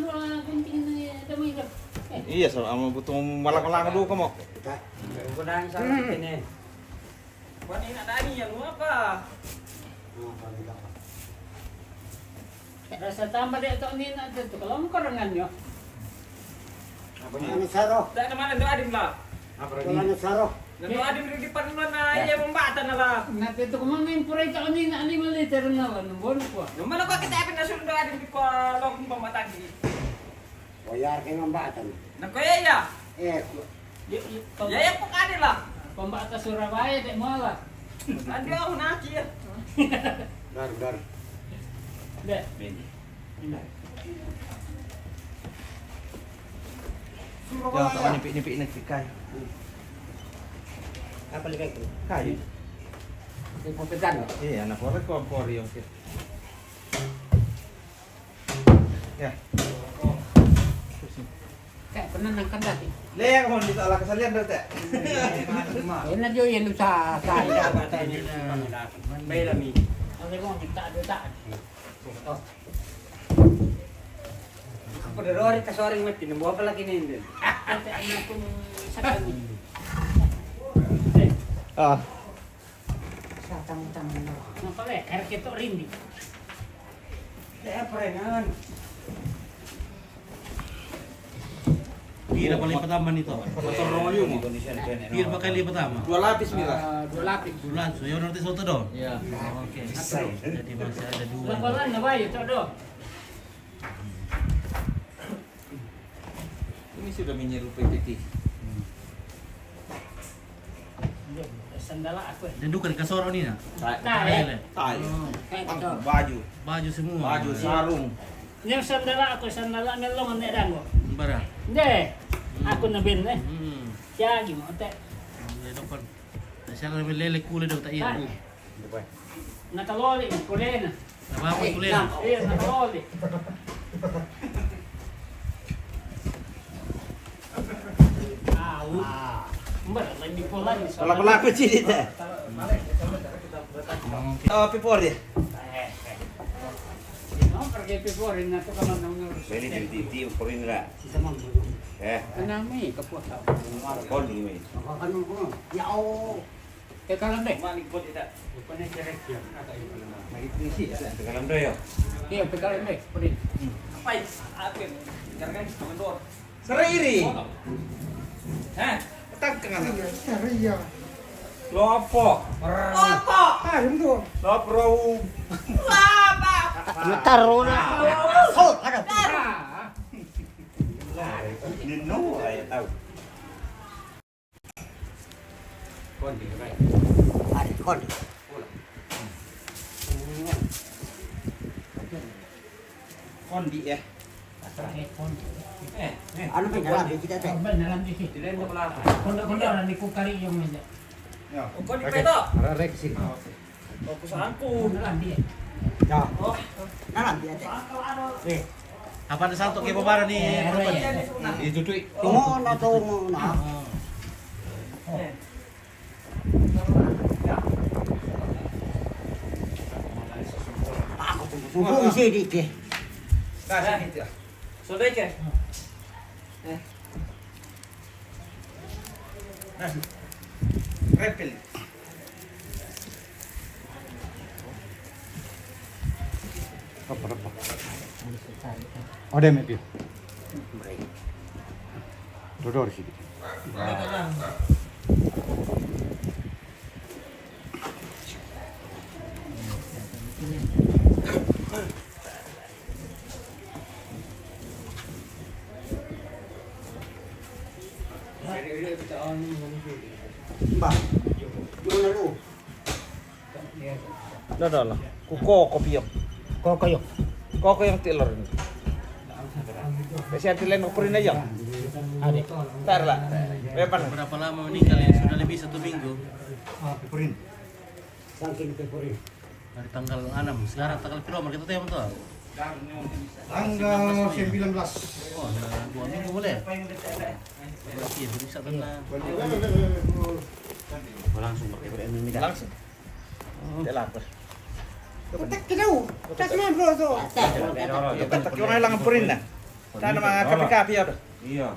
Dua gunting ni, ada mui ke? Eh. Iya, so, ama butuh malang-malang dulu kamu. Tak. Aku dah salah ini. Wani nak nani ya, lu apa? Rasa tambah dia tak ni nak tu, kalau engkau dengan yo. Apa ni? Anu saro. Tak ada mana tu adim lah. Apa ni? Anu saro. Lalu adim di depan mana ya membatan lah. Nanti tu kemana yang pura itu ni nak lima liter nak lah, nombor kuah. Mana kau kita apa nak suruh adim di kuah lok pembatan ni? Bayar ke ngambatan. Nak kau ya ya? Eh, ku- Ya, ya, ya, kok ada lah. Pembata Surabaya dek malah. Ada aku nak ya. Dar, dar. Dek. Bini. Ya, tak nipik-nipik nak kai. Apa lagi tu? Kai. Ini pepesan, Pak? Iya, nak korek kompor yang Ya. Kayak pernah nangkan tadi. Le, aku mau minta lah kesalian dah tak? Enak jo yang usaha saya. Baik lah mi. Aku mau minta ada tak? Apa dah dua hari tak sorry mati, nunggu apa lagi ni? Aku sakit. Ah. Sa tamu-tamu. Napa le? Karena kita rindi. Saya perengan. Pira paling pertama ni tu? Motor royo mo. Pira pakai li pertama? Dua lapis mira. Ah, dua lapis. Dua lapis. Yo nanti soto do. Ya. Oke. Jadi masih ada dua. Lapalan na bayo to do. Ini sudah menyerupai peti. Sandala aku. Dan duka di kasoro ni na. Tai. Tai. Baju. Baju semua. Baju, sarung. Yang sandala aku, sandala melong nek dango. Bara. Deh. Aku na ben ne. Hmm. Siagi mo te. Saya lele kule do tak iya. Nakaloli, kulena. Apa kulena? Iya, nakaloli. Au. Mbak, lagi pola ni. Pola-pola aku cili teh. Oh, pipor dia. Ini di, di, di, porin lah. Eh. Kenami, kepuh. Kau di mana? Ya, oh. Pekalan deh. Mana ikut kita? Bukannya cerek ya, kata ibu. Lagi polisi ya? Pekalan deh ya? Iya, pekalan deh, seperti. Apa itu? Apa yang? Jangan sama dor. Seriri. Hah? Petang ke mana? Iya, seriri ya. Lopo. Lopo. Ah, itu. Lopo. Lopo. Getar, Rona. Oh, ada. Nino, saya tahu. Kondi, kai. Ari, kondi. Hola. Kondi ya. Eh, eh. Anu pe dalam di kita teh. Dalam di sini. Kondo-kondo orang di kukari yang aja. Ya. Oh, kondi pe to? Ara rek sini. Oh, oke. Oh, kusangku. Dalam dia. Ya. Oh. Dalam dia teh. Eh. Apa ada satu ke babara ni? Eh, apa ni? Itu tu. Tungo na, tungo na. Oh. Aku tunggu. Tunggu isi di ke. Kasih gitu. Sudah ke? Eh. Nasi. Repel. Apa, apa? Ada, Mek, Pio? Dodor sini. Mbah, gimana lu? Dah, dah lah. Ku koko piyok. Koko yok. Koko yang tilor. Kasi ang tilen ko rin na yan. Adik. Tar lah. Berapa lama meninggal ini? Sudah lebih satu minggu. Ah, pepurin. Saking pepurin. Dari tanggal enam. Sekarang tanggal berapa? Kita tahu tuh. Tanggal sembilan belas. Oh, ada dua minggu boleh. Berarti ya, bisa kena. Oh, langsung pakai ini kan? Langsung. Dia lapar. Kotak kedau. Tas mah, bro, tuh. Kotak kedau, hilang pepurin dah. Tanah mah kapi-kapi ya, bro. Iya.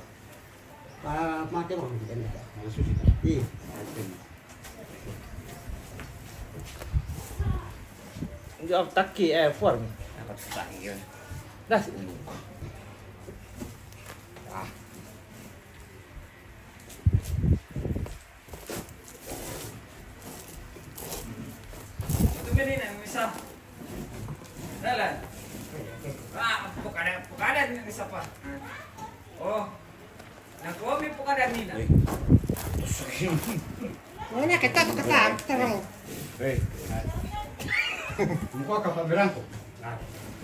Ah, mati, Bang. Iya. Jawab taki, eh, form. Apa taki, ya? Dah. Ah. Itu kan ini, bisa. Jalan. Ah, bukan ada, bukan ada ini siapa? Oh. Nah, kau mi bukan ada ini, nah. Mana kita tuh, kita, kita mau. Hei. Muka kapal berangku.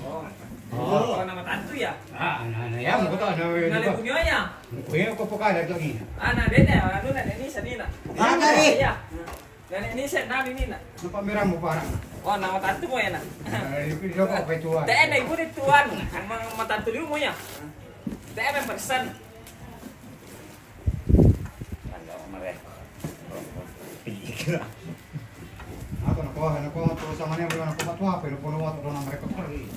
Oh. Oh. Oh, nama tantu ya? Ah, nah, nah, ya, mau kau tahu, nah, ya, Nale juga. Punyonya? Kuya ko po kada to ina. Ah, nah, beda, anu, nah, ini sanina. Ah, dari. Iya. Nah, ini saya nami ini, nah. Lupa merah mau parang. Oh, nama tantu mo ya, nah. Dari itu juga kau tuan. Teh, nah, ibu di tuan. Emang matantu liu mo ya. Teh, emang persen. Ako na ko, ano ko, to sa manya, wala na ko matuwa, pero puno mo, to na mereka pergi.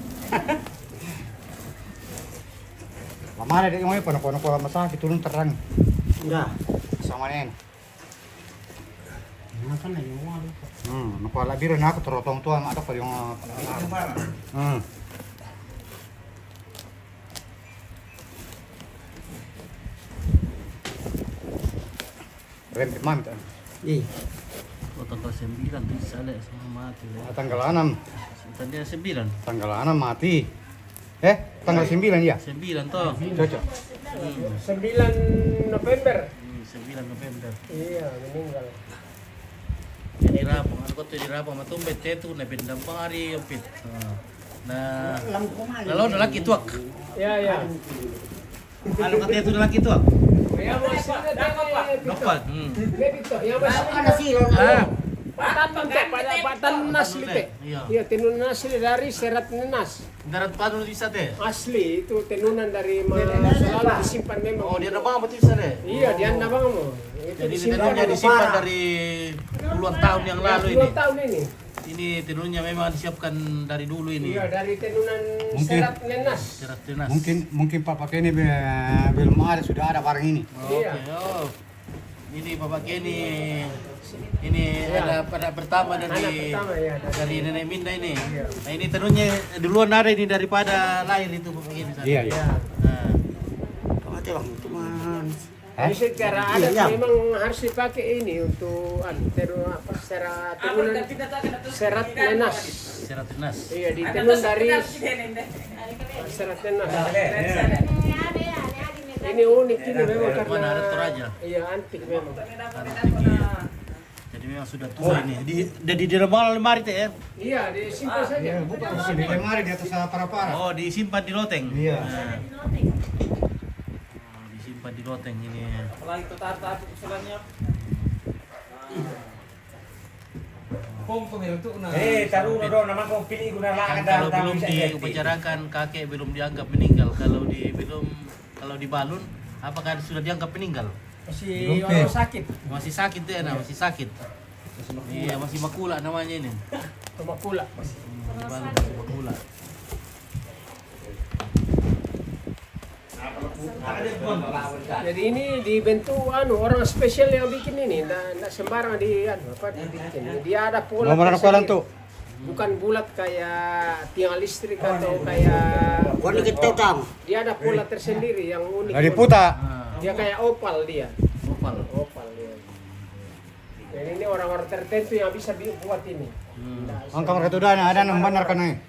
Mamana di yung ipo, nako, nako, masakit, tulong terang. Iya. Sa manya yan. Makan na yung mga lupa. Hmm, nako, ala biro na ako, turotong tuwa, ano pa yung, ah, hmm. Rempit mami kan? Iya. Oh, tanggal sembilan tuh, saya lihat sama mati, lihat. Ah, tanggal enam. Tanggal sembilan. Tanggal enam mati. Eh, tanggal sembilan ya? Sembilan toh. Cocok. Hmm. Sembilan November. Hmm, sembilan November. Iya, meninggal. Jadi rapang, ano ko to, di rapang, matumbe, tetu, na bendang pangari, yompit. Ah. Na, lalu na laki tuak. Iya, iya. Kalau kata itu na laki tuak. Iya, Mas. Dapat. Hmm. Iya, Mas. Ah. Patan, Pak, pada patan nas lite. Iya. Iya, tenun nas lite dari serat nenas. Darat padu bisa te. Asli, itu tenunan dari ma-, selalu disimpan memang. Oh, dia ada bang betul sana. Iya, dia ada bang mo. Itu jadi disimpan. Tenunnya disimpan dari puluhan tahun yang lalu ini. Puluhan tahun ini. Ini tenunnya memang disiapkan dari dulu ini. Iya, dari tenunan serat nenas. Serat nenas. Mungkin, mungkin Pak pakai ini be-, belum ada, sudah ada barang ini. Iya. Oke, oh. Ini Bapak Kenny, ini ada anak pertama dari, anak pertama, ya, dari Nenek Minda ini. Iya. Nah, ini tenunnya duluan ada ini daripada lahir itu, Bapak Kenny. Iya, iya. Nah. Pakai, Bang, itu, Mas. Jadi secara adat memang harus dipakai ini untuk, anu, teru-, apa, secara tenunan serat nenas. Serat nenas. Iya, ditenun dari serat nenas. Ini unik ini memang karena, iya, antik memang. Antik, iya. Jadi memang sudah tua ini. Di, jadi di lemari, lemari teh, ya? Iya, disimpan saja. Iya, bukan di lemari, di atas para-para. Oh, disimpan di loteng. Iya. Nah. Oh, disimpan di loteng ini. Apalagi itu tata usulannya. Eh, taruh dong, nama kau pilih guna lah. Kan kalau belum diupacarakan, kakek belum dianggap meninggal. Kalau di, belum, kalau dibalun, apakah sudah dianggap meninggal? Masih sakit. Masih sakit dia, nah, masih sakit. Iya, masih makula namanya ini. Makula. Hmm, dibalun masih makula. Jadi ini dibentuk, anu, orang spesial yang bikin ini, ndak, ndak sembarang di, anu, apa, dibikin. Dia ada pola tersendiri. Bukan bulat kayak tiang listrik atau kayak, dia ada pola tersendiri yang unik. Dari puta. Dia kayak opal dia. Opal. Opal dia. Jadi ini orang-orang tertentu yang bisa bi-, buat ini. Hmm. Ndak sembarang. Angka mereka tu dah ada nang benar kan, eh?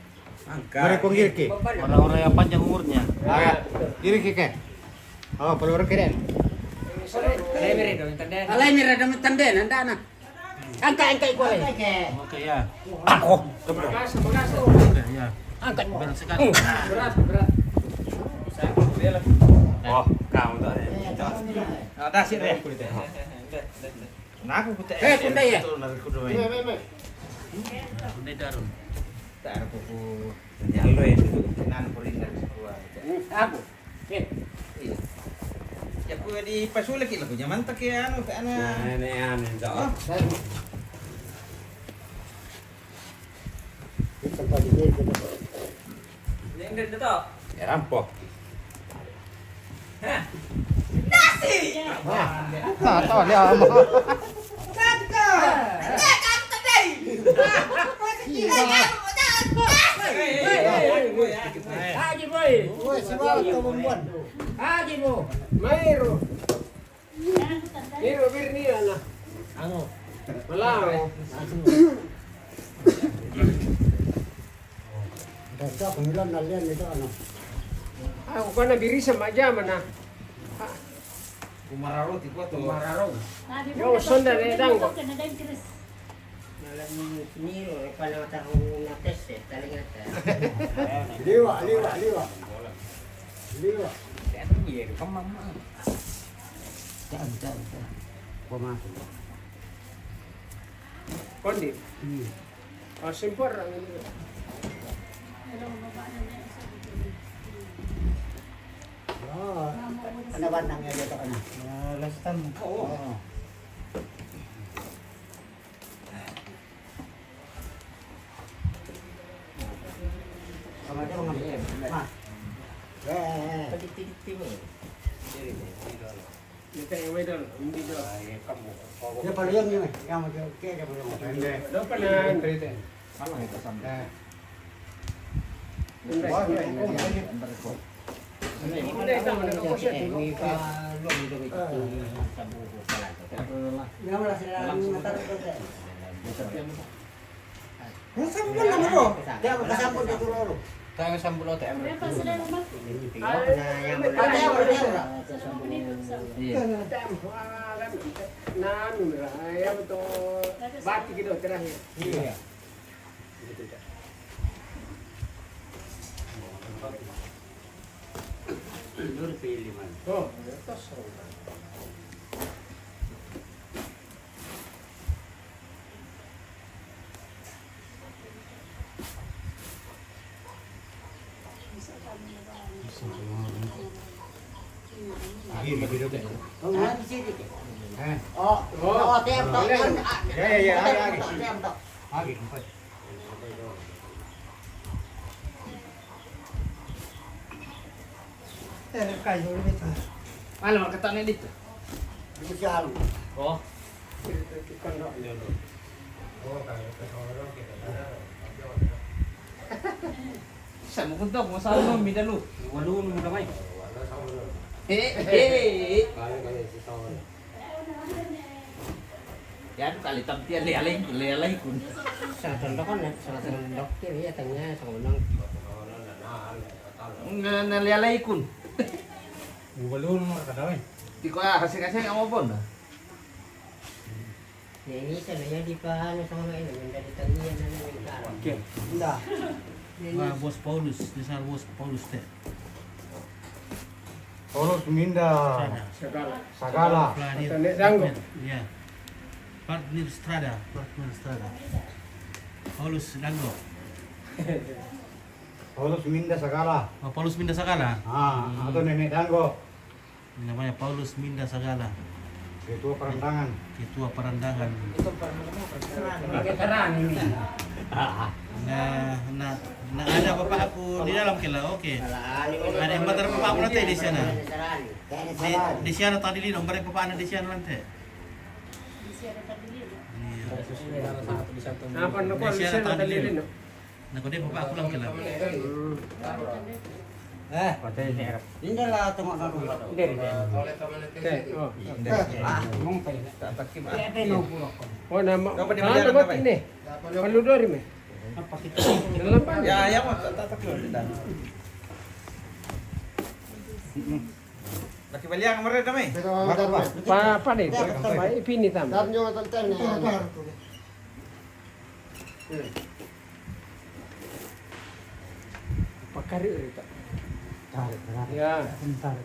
Angka. Mereka kongkir ke? Orang-orang yang panjang umurnya. Ah, ya. Kiri ke? Oh, kalau orang keren. Alai mere dong tanden. Alai mere dong tanden, anda anak. Angka, angka, iko alai. Oke, ya. Angko. Oke, ya. Angka. Berat sekali. Berat, berat. Oh. Kau tak ada. Ah, dah, sip, deh. Nah, aku kutek. Eh, kutek ya? Betul, lari kudu main. Kutek darum. Tak ada kuku. Nyalo itu. Kenan kuring dari sebuah. Aku. Eh. Iya. Ya, aku di pasu lagi lah, aku nyaman tak ya, anu, tak ana. Nah, ini anu, oh. Ini tempat ini, kita. Ini enggak ada tak? Ya, rampok. Hah? Nasi! Wah. Ah, tahu dia, Abang. Kata. Enggak, kamu tadi. Enggak, kamu tadi. Haji, boy. Woi, si Bawa tu perempuan. Haji, boy. Mairu. Mairu, bir ni, anak. Anu. Malang. Dah, dah, pemilan nalian itu, anu. Ah, bukan na birisa maja mana. Kumararo, tiku tu. Kumararo. Yo, sonda de dango. Nala ni, ni, ni, pala mata ko na test, eh, talaga ta. Liwa, liwa, liwa. Liwa. Ano, iya, ka mama. Saan, saan, saan? Pumasok. Kondi. Hmm. Oh, simpor ang ano. Ah, ano ba nangyari sa kanya? Ah, last time. Oo. Oo. Sama dia, Bang. Nah. Eh, eh, eh. Dito, yung may dal, hindi dal. Dia paling yang ni, yang macam, kayak dia paling. Hindi. Dapat na. Ano ito, Sam? Eh. Hindi. Wah, ini, ini, ini. Kaya wala sila ang matar ko, eh. Kung saan mo naman, oh? Kaya magkasambot na turoro. Tayo sa bulo, tayo. Kaya pa sila naman. Kaya wala, kaya wala. Iya. Na ano na, ayaw to, bati kita, terakhir. Iya. Dito, dito. Doon, pili man. Oh, ito, so. Lagi, lagi, lagi. Oh, ano, sige. Eh. Oh, oh, tem, tem, tem. Ya, ya, ya, ya, ya. Tem, tem. Lagi, empat. Eh, kayo ulit, ah. Ano, magkataon na dito? Hindi ko siya alam. Oh. Sa mo kunta, kung saan mo, midalo. Walo mo kamay. Eh, eh, eh. Yan, kalitam tiyan, lialay, lialay kun. Sa tanda ko na, sa tanda ko, iya, tanya, sa unang. Nga nalialay kun. Ubalo mo ka daw eh. Di ko, ah, kasi, kasi ang ubon, ah. Ini sa nanya di pa, ano, sa mga ino, yung dali taniyan na nang ikaw. Okay. Hindi. Wah, Bos Paulus, di sa Bos Paulus te. Paulus Minda Sagala. Sagala. Planet Dango. Partner, ya. Partner Strada. Partner Strada. Paulus Dango. Paulus Minda Sagala. Oh, Paulus Minda Sagala. Ah, hmm. Atau Nenek Dango. Namanya Paulus Minda Sagala. Ketua Parandangan. Ketua Parandangan. Veteran ini. Nah, nah, nah, ada bapak aku di dalam kela, oke. Ada yang batar bapak aku nanti di sana. Di, di sana tadi lino, mereka bapak anak di sana nanti. Iya. Apa nak di sana tadi lino? Nah, kau dia bapak aku lang kela. Eh, ini lah tengok nak. Hindi, hindi. Eh, oh. Hindi. Ah, mong pa yun. Dapat ki ba? Oh, nama. Kau pa di mana, ano ba ini? Paludori me. Dalam pa. Ya, ya, mo, tatak yun. Laki baliang mo rin kami. Pa, pa din. Pa, ipini tam. Dam yung atang time na. Pakari ito. Tarik, tarik. Ya. Tarik.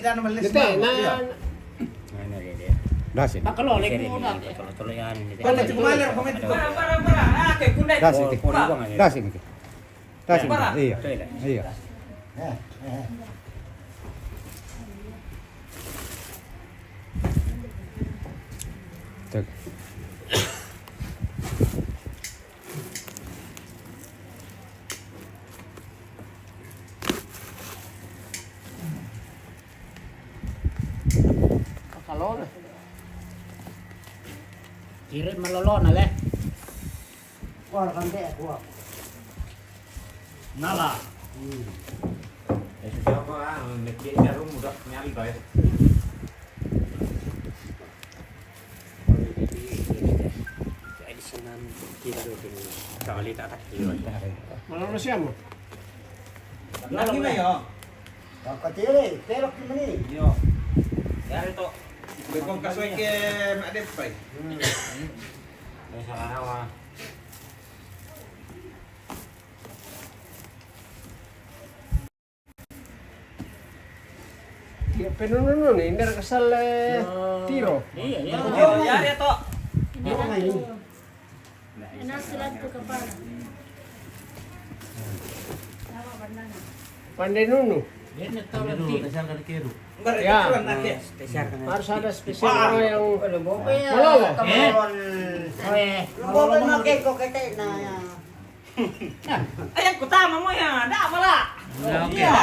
tidak nama les. Dete, mau. Nah, iya. Nah, ini dia, dia. Dah sini. Pak, kalau lagi. Sini, udah. Tolong, tolong, ya, ini. Kalau itu kemarin, kalau itu. Para, para, para. Ah, kayak kundai. Dah sini. Oh, kau buang aja. Dah sini. Dah sini. Para. Iya. Betul, ya? Iya. Eh, eh. Cek. Kirim malolona le. Wah, kan dek gua. Nala. Hmm. Eh, siapa, ah, mikir jarum udah nyari, guys. Mana lu siapa? Lagi, Mayo. Kau kecil, pelok gimana? Yo. Ya, itu. Bekong kasoi ke Mak Depai. Hmm. Ini salah nama. Iya, penunu ni, indar kesal, eh, tiro. Iya, iya. Oh, iya, iya, toh. Iya, iya. Enak surat tu kepala. Pandai nunu. Dia nak tahu nanti. Ya. Harus ada spesial orang yang malolo. Eh? Oh, eh. Malolo, malolo. Ayang kutama mo ya, ada apa lah? Ya, oke. Iya.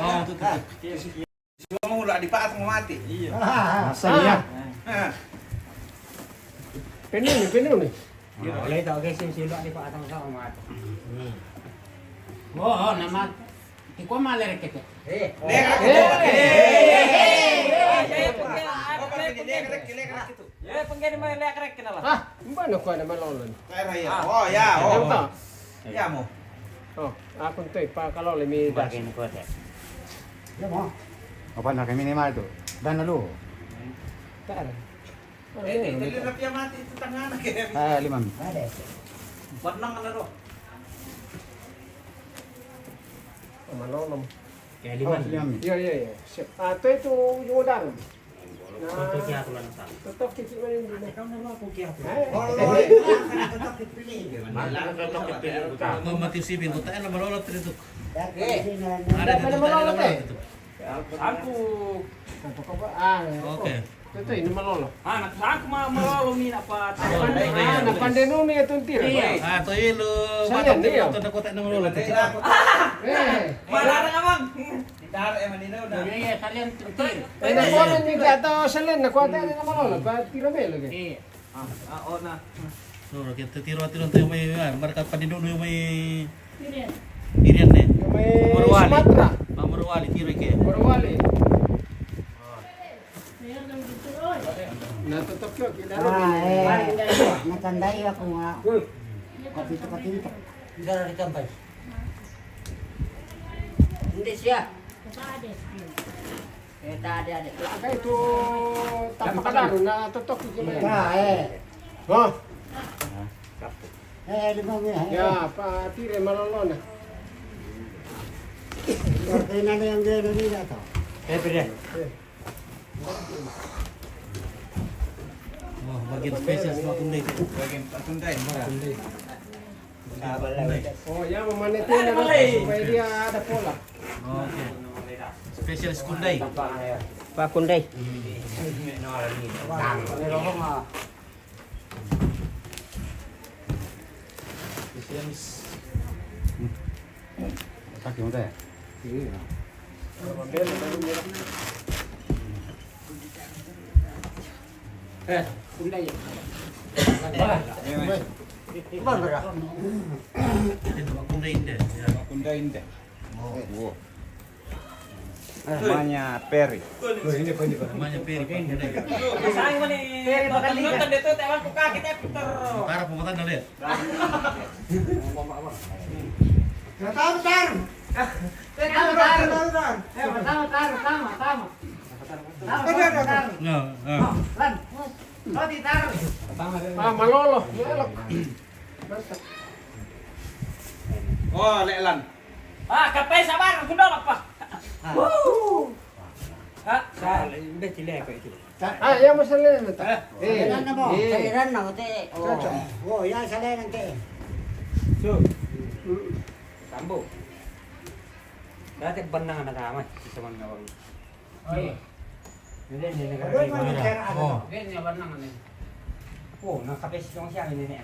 Oh, tutup, tutup. Semua ulah di paat mau mati. Iya. Masa iya? Penuh nih, penuh nih. Boleh tahu guys, sih, sih, ulah di paat sama mati. Oh, nama. Iko maler kete. Eh. Lekrek itu. Eh, pengen, lekrek, lekrek itu. Ya, pengen main lekrek kenapa? Ah, mbak nak kuat nama lawan. Air raya. Oh, ya, oh. Ya, mau. Oh, aku tuh, Pak, kalau lemi das. Bagian kuat ya. Ya, mau. Apa nak minimal tu? Dan lalu. Tak ada. Eh, eh, tadi Rafia mati itu tangan ke? Ah, lima. Ada. Buat nang ada roh. Sama nolom. Ya, lima. Oh, lima. Iya, iya, iya. Siap. Ah, itu itu ujung dalam. Nah, tetap kita main dulu. Kamu mau aku kiap? Eh? Oh, iya. Tetap kita pilih. Mana tetap kita pilih? Mau mati sibing, kota enak melolot itu. Eh. Ada di kota enak melolot itu. Aku. Ah, oke. Itu ini melolo. Ah, nak aku mau melolo mina apa? Ah, nak pandai nunu ya tuntir. Iya. Ah, to ilo. Saya nih ya. Kota enak melolo. Eh. Mana ada abang? Tidak ada yang menino udah. Iya, iya, kalian tuntir. Eh, nak kuat ni atau selen nak kuat ni nama lo, kuat tiro melo ke. Iya. Ah, ah, oh, nah. So, kita tiro, tiro tu mai, ah, mereka pandai nunu mai. Irian ni. Mai Morowali. Sumatera. Ah, Morowali, tiro ke. Morowali. Nah, tetap ke kita. Ah, eh. Macam dai aku ngak. Kopi tu kopi tu. Bisa ditambah. Hindi siya. Eh, tak ada, ada. Kayak itu tanpa kadar, nah, tetap ke kita. Nah, eh. Hah? Eh, lima menit, eh. Ya, apa tire malolona. Kaya na yang dia na nila to. Eh, pwede. Oh, bagian spesial sa Kundai. Bagian Kundai. Kundai. Oh, ya, memanetnya supaya dia ada pola. Oke. Spesial Kundai. Pak Kundai. Sakit muda ya? Iya. Eh, Kundai. Bang, bang. Itu Wakunda Indah, ya. Wakunda Indah. Oh. Namanya Peri. Namanya Peri, Pak Gede. Sayang mana? Peri, Pak Gede. Nonton dia tuh, teman buka kita putar. Parah pembuatan dah lihat. Taruh, taruh. Taruh, taruh. Taruh, taruh. Eh, pertama, taruh, sama, sama. Taruh, taruh. Nah, nah. Oh, Lan. Roti, taruh. Ah, malolo. Oh, lek Lan. Ah, kape sabar, aku ndolok, Pak. Wuh. Ah, salah, udah cilek kok itu. Ah, ya, masalah itu, tak? Eh, eh, saliran na mo. Eh. Saliran na mo, te. Oh. Cocok. Oh, ya, saliran, te. So. Tambo. Dati banang na tama, si Saman na wang. Oh, iya. Ini, ini, ini. Oh. Ini, ini banang na. Oh, nakapis yung siya, ini, ini.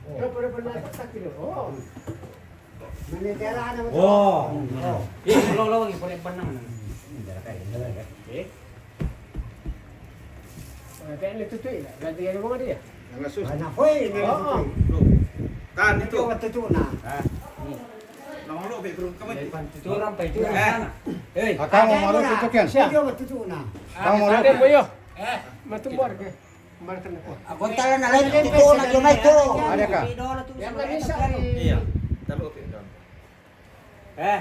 Oh. Pero, pero, pero, tak, tak, tak, oh. Manitera na mo. Oh. Oh. Eh, lo, lo, lagi, pwede banang na. Eh? Kaya nagtutuloy na. Ganti yan yung mga diya. Ang asus. Ay, naku, eh, nagtutuloy. Tan, ito. Ito, matutuo na. Ha? Nangolo, pe, bro, kamay. Pantuturan, pa ito na sana. Eh. Akang mo, maro, tutukin. Ito, matutuo na. Akang mo, maro. Ate mo yo. Eh. Matumbar ka. Marka na ko. Ako tala na lang, ito na, ito na, ito. Ada ka? Yan na, isa. Iya. Talo, pe, doon. Eh.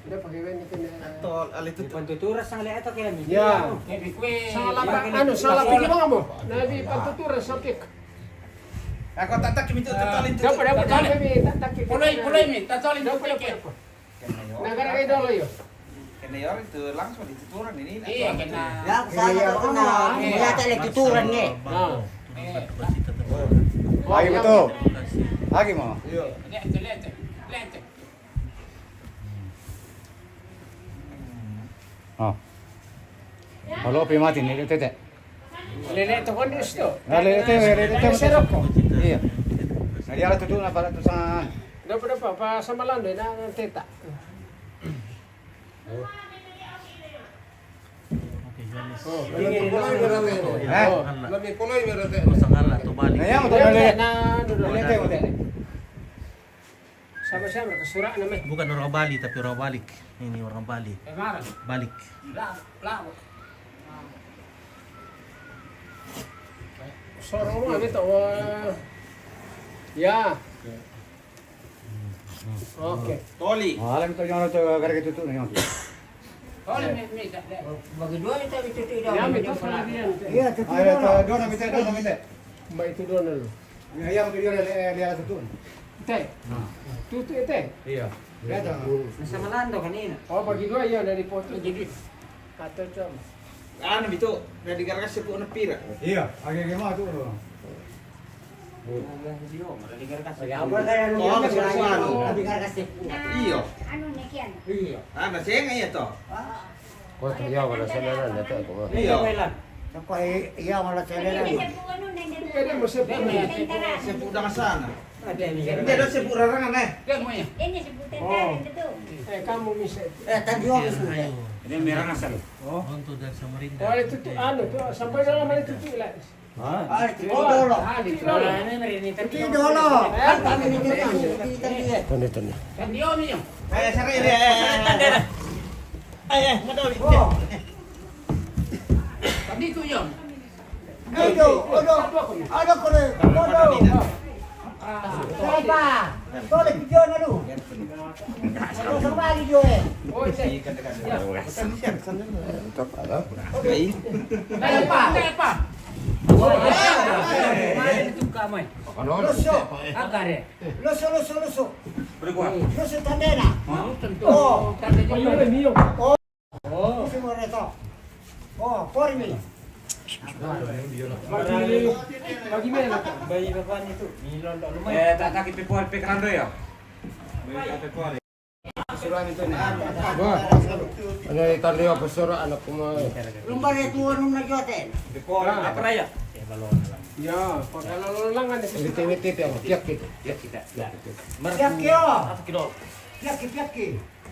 Hindi, pag-iwan nito na. Ato, alito. Di pantuturas ang liit, kaya may. Yeah. Sa lapa, ano, sa lapa, ginawa mo? Na di pantuturas sa pik. Ako, tatak, kami to, tatalin to. Dapat, dapat, dapat, may tatak, puloy, puloy, may tatalin to, dapat, dapat. Nagara kay Dolo yo. Kena yun, ito, langsung dituturan ini. Iya, kena. Ya, sana to na. Iya, ta, tuturan ni. Ah. Lagi mo to. Lagi mo. Iya. Lihat, lihat, lihat. Oh. Olo, pi mati ni tete. Lele to kon isto. Lele to, lele to. Serok ko. Iya. Nadi ala tutu na para tu sa. Dapat, dapat, pa sa Malando na teta. Oh. Lami poloy merate. Eh? Lami poloy merate. Masakala to balik. Ayan, ito na, lele. Lele to, lele. Sama-sama, kasura naman. Bukan orang Bali, tapi orang Balik. Ini orang Bali. Eh, marah. Balik. Bravo, bravo. Sorong mo, ano ito? Uh, yeah. Okay. Toli. Ah, alam ito yung ano ito, karga ito ito na yun. Toli, may, may, may. Bagi dua ito, ito, ito, ito. Yeah, may ito sa lagi yan. Iya, ito. Ay, ito, doon na, mite, doon na, mite. May ito doon na. Iya, iya, ito yun, iya, iya, ito doon. Ite. Ah. Tutu ite. Iya. Iya, ito. Nasa Malando kanina. Oh, bagi dua yun, dari Porto. Jadi, ato ito. Ano, bito? Nadigar ka sa puno pira? Iya, agi, agi mo, ito. Oh, mas masuano. Iyo. Ano na kiyan? Iyo. Ah, masaya nga iya to. Kota, iya, wala sa lalan, ito, ako. Iyo. Saka, iya, wala sa lalan. Sepu daw sana. Hindi daw sepu rarangan eh. Ini sebutan tayo dito. Eh, kamu misa. Eh, tadi ako sa. Ini merah asal. Oh. Untuk dari Samarinda. Oh, ito, ito, ano, ito, sampay na naman ito, ito, ilan. Ah, ito dolo. Ah, ito dolo. Ito dolo. Kan kami ni kita, kita dia. Tanda, tanda. Kan dia, Om, yun. Eh, sari, eh, eh, eh. Eh, eh, madali. Oh. Kan dito, yun. Ito, ano, ano ko rin? Ano? Sari pa. Tole, video na lu. Ano sa mga video eh? Kaya pa. Kaya pa. Loso. Agare. Loso, loso, loso. Loso tandena. Oh. Oh. Loso mo reto. Oh, pormi. Bagi, bagi mena. Bagi bapak itu. Milon tak lumayan. Eh, tak sakit pepor pekrando ya. Bagi pepor. Suruhan itu nih. Wah. Ano itan dia pesoro anak kuma. Lumbar itu anu na joten. Pepor apa raya? Ya, pagkalalangan itu. Witi-witi, pero tiyak kita. Tiyak kita. Tiyak kita. Tiyak kita. Apa kilo? Tiyak kita, tiyak kita.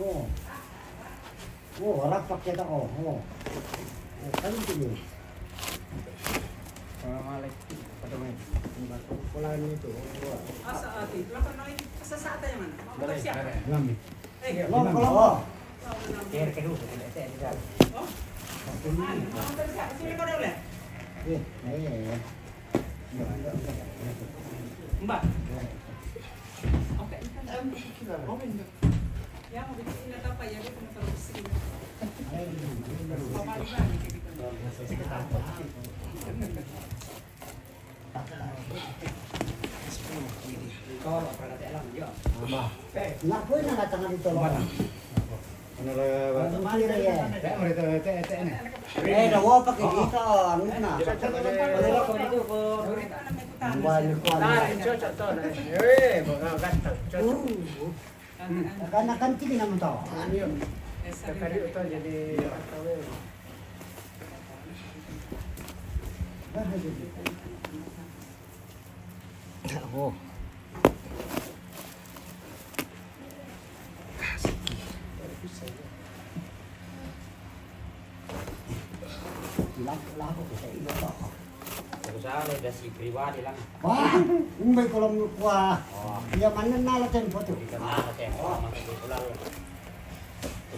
Oh. Oh, rapak kita, oh, oh. Oh, kan itu. Assalamualaikum. Asa ati, lapan na itu, sa, sa tayo man. Mau siya? Kami. Eh, lo, lo. Kaya kayo, kaya kayo, kaya kayo. Oh? Ah, mau siya? Sino ka daw ulit? Eh, eh, eh. Mbak. Okay. Em, okay na. Ya, mau bikin sila tapa, ya, dia cuma taruh sini. Pabalik-balik, kayak gitu. Ito, para sa lang, yo. Naku, na nga tanga dito, lo. Ano ra ba? Ano ra yan? Te, marito, te, te, ne. Eh, dawa pa kay dito, ano na? Ang wala ko. Dali, cocok to, ne. Eh, mga gantang, cocok. Nakanakan, sige naman to. Ano yun? Kakari ito, jadi, Ako. Laku, laku ko sa iyo to. Ako sa ano, da si pribadi lang. Wah, umbay ko lang kuha. Oh. Iya, manan na la tempo to. Di ka na la tempo, oh, masuk ko lang.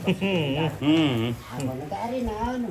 Hmm. Ako na tayo rin na ano.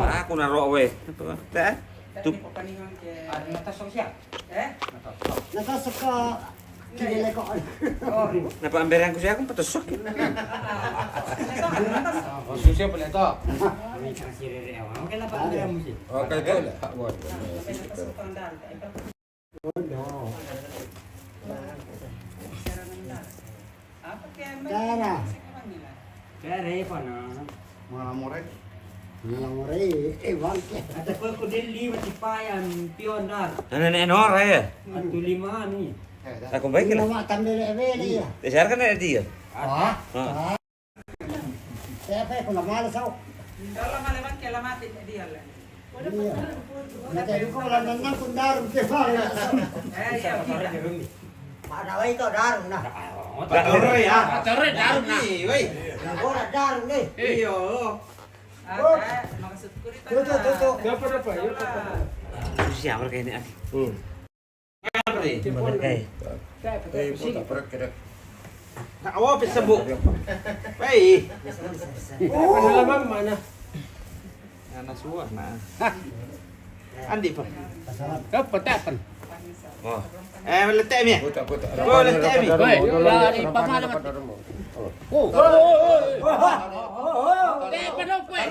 Aku naro we. Apa? Teh? Tuh. Ada natasok siya? Eh? Natasok ka. Kini leko. Napa amberan ku siya aku patosok. Oh, susya pala ito. Kami kasi rere awan. Okay na pa amberan mo siya. Okay, ito. Dara. Dara, Eva na. Mga moray. Mga moray, ewan ke. Ata ko ko dili matipayan piyon dar. Ano na ano raya? Atu lima ni. Ako ba kila? Lima tambele ebele ya. Tesar kan ada dia. Ah. Ah. Siapa yang kena malas aku? Dalam mana bang kela mati dia lah. Iya. Nanti aku kalau nang kundarum ke bang. Eh iya. Ada wai to darum na. Tore ya. Tore darum na. Ora darum ni. Iyo. Tuh tuh tuh tuh. Siapa dapat? Siapa kayak ini? Hmm. Apa ni? Berkai. Eh, puta, perut kedek. Nak awak pergi sembuh. Baik. Pengalaman mana? Anak suah, nah. Andi pa. Kapan, kapan? Oh. Eh, letak mi. Puta, puta. Oh, letak mi. Woi, dari pangalaman. Oh. Kapan, kapan?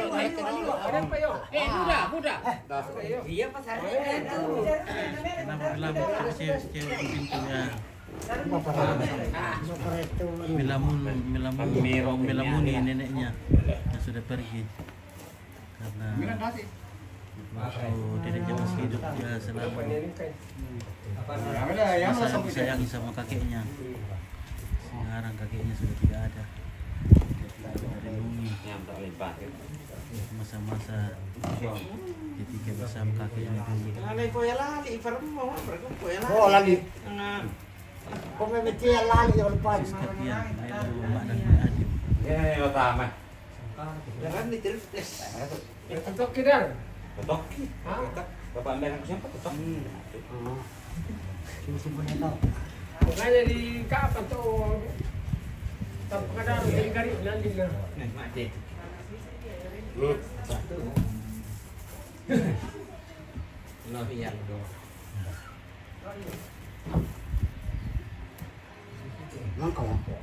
Eh, muda, muda. Kenapa bilang cewek-cewek di pintunya? Melamun, melamun, melamun neneknya yang sudah pergi. Karena waktu dedeknya masih hidup, dia selalu disayangi sama kakeknya. Sekarang kakeknya sudah tidak ada. Lindungi. Yang tak lebar. Masa-masa ketika bersama kakeknya dulu. Ada yang kau yang lali, ibarat mau, berapa kau yang lali? Oh, lali. Nah. Kau memang dia lali, yang lupa. Sis Kapian, Nenek Mak dan Mak Adin. Ya, ya, ya, utama. Jangan diterus. Betok ki, Dar. Betok ki. Hah? Betok. Bapak ambil aku siapa? Betok. Hmm. Makanya di kapan tuh? Tak pernah dari kari nanti lah. Nih, mati. Hmm. Satu. Nah, iya, dua. Nangkal apa?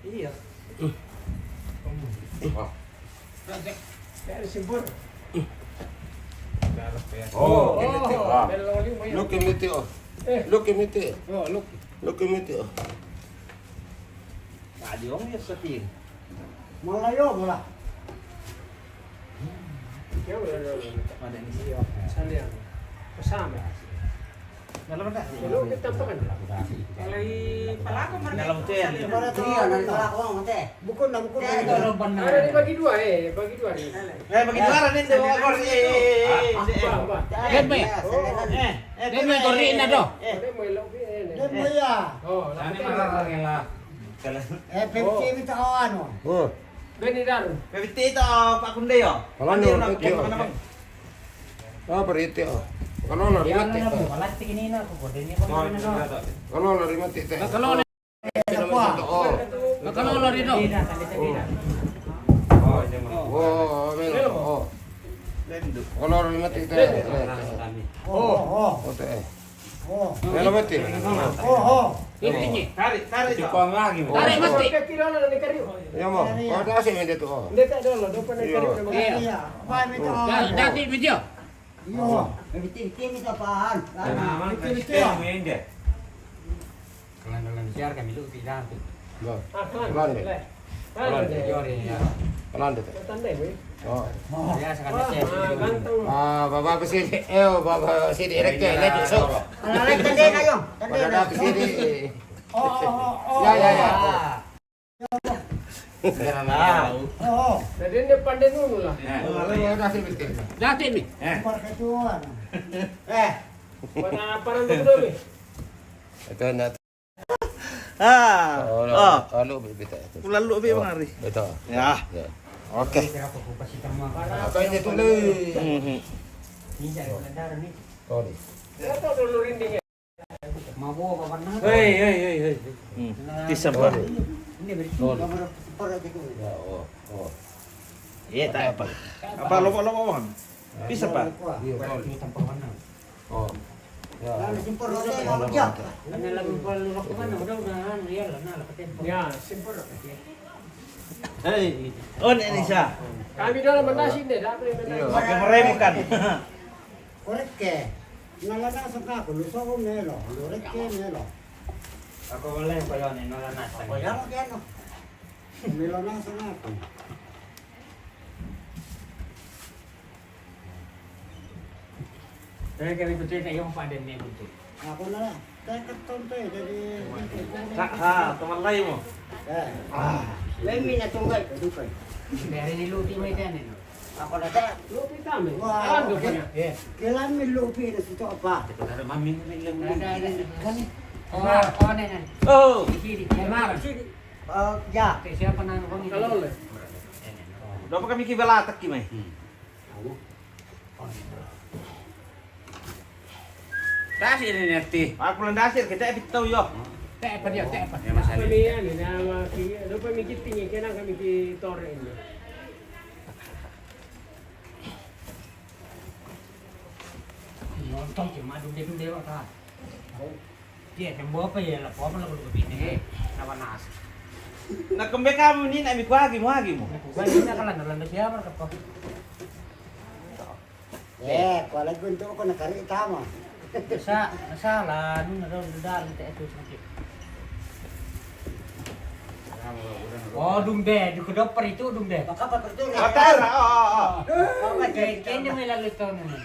Iya. Wah. Dari simpur. Oh, oh, ini tuh. Wah. Dari lawan lima ya. Look at me too. Eh. Look at me too. Oh, look. Look at me too. Tadi orang ya sepi. Mulai yo, mulai. Ya, udah, udah, udah. Ada di sini, oh. Salian. Bersama. Dalam ada? Dulu kita apa kan? Kalau i pelaku mana? Dalam hotel. Iya, nanti pelaku orang hotel. Bukan, bukan. Hotel itu orang benar. Ada dibagi dua, eh, bagi dua nih. Eh, bagi dua lah nih, tuh. Apa, apa? Dia main. Eh, eh, dia main. Dia main. Dia main. Oh, lah. Ini mana orang yang lah? Eh, P P C minta anu. Oh. Beni Daru. P P T itu Pak Kunde ya? Kalau anu, Bang. Ah, berita. Kalau lari mati. Kalau lari mati teh. Kalau lari mati teh. Kalau lari mati. Oh. Kalau lari dong. Oh, ini mah. Oh, oh. Kalau lari mati teh. Oh, oh. Oh, teh. Oh. Melo mati. Oh, oh. Ini, ini. Tarik, tarik. Tarik mati. Ya mau. Kau tak asik main dia tu. Dia tak ada lah, dia pernah cari nama. Iya. Apa itu? Dah, dah, dia video. Iya. Betul, betul ni apaan? Nah, betul, betul. Main dia. Kalau dalam siar kami lu tidak tu. Dah. Kelan deh. Kelan deh. Jor ini ya. Kelan deh. Tandai, weh. Oh. Ya, sekarang saya. Ah, bapak ke sini. Eh, bapak sini. Rekte, lagi so. Anak-anak tandai kayo. Tandai. Bapak ke sini. Oh, oh, oh, oh. Ya, ya, ya. Jangan tahu. Oh, oh. Jadi ini pandai dulu lah. Eh. Oh, oh, dah sih, betul. Dah sih, Mi. Eh. Bukan ketuaan. Eh. Bukan apa nanti dulu, Mi? Itu nak. Ah. Oh, oh. Lalu beta itu. Lalu beta mengari. Betul. Ya. Ya. Oke. Apa ini tuh, Le? Hmm. Ini dari Belanda ni. Oh, ni. Dia tahu dulu rinding. Mau bawa apa pernah? Hei, hei, hei, hei. Hmm. Tisam, Pak. Ini beri. Oh. Gambar super aja tu. Ya, oh, oh. Iya, tak apa. Apa lobo-lobo, Bang? Bisa, Pak? Iya, Pak. Ini tempat mana? Oh. Ya. Lalu simpur roti, lalu dia. Karena lagu kalau rokokan udah, udah, anu, ya lah, nah, lah, ketemu. Ya, simpur. Hei. Oh, ini Nisa. Kami dalam menasi deh, dah boleh menasi. Iya. Pakai merem kan? Korek ke? Nala na saka ko, lu so melo, lu rek ke melo. Ako wala yung payo ni, nala na sa. Ako yan, ako yan, no. Melo na saka ko. Kaya kami ko, Tito, yung pa din may bunso. Ako na lang. Kaya katonto eh, jadi. Ha, ha, tumalay mo. Eh. Ah. May minatunggal, kadukan. Dari ni Luti may dyan eh, no? Ako na sa. Lupi kami. Wow. Ano ba niya? Kailan may lupi na sa ito pa? Ito na naman, min-, min-, min-, Ada, ada. Kami. Oh, oh, na, na. Oh. Sidi. Eh, Mar. Sidi. Oh, ya. Kay siya pa na ano kami. Kalole. Dapat kami kibalatak kimay. Hmm. Ano? Oh, Dasir ini, Ti. Aku lang dasir, kita epit tau yo. Teh apa dia, teh apa? Ya, Mas Ali. Kami yan, na mga ki-, ano pa, may kiting, kaya na kami ki Torre, ano. Nonton, ki Madu, dia pun dewa, kan? Dia, kan, bawa apa ya, lah, bawa apa, lah, kalau begini, eh, kenapa nasi? Na kembe kami ni, na mi kuagi, muagi mo. Na kuagi, na kalanda, landa siapa, kapa? Eh, kuala guntu ko nakari tama. Sa, salah, anu, na daw, daw, daw, ito, ito, ito. Oh, dumbe, di ko daw pa rito, dumbe. Baka pa rito, Matar, oo, oo. Oh, ka, kaya, kaya hindi may lalo ito, ano, ano.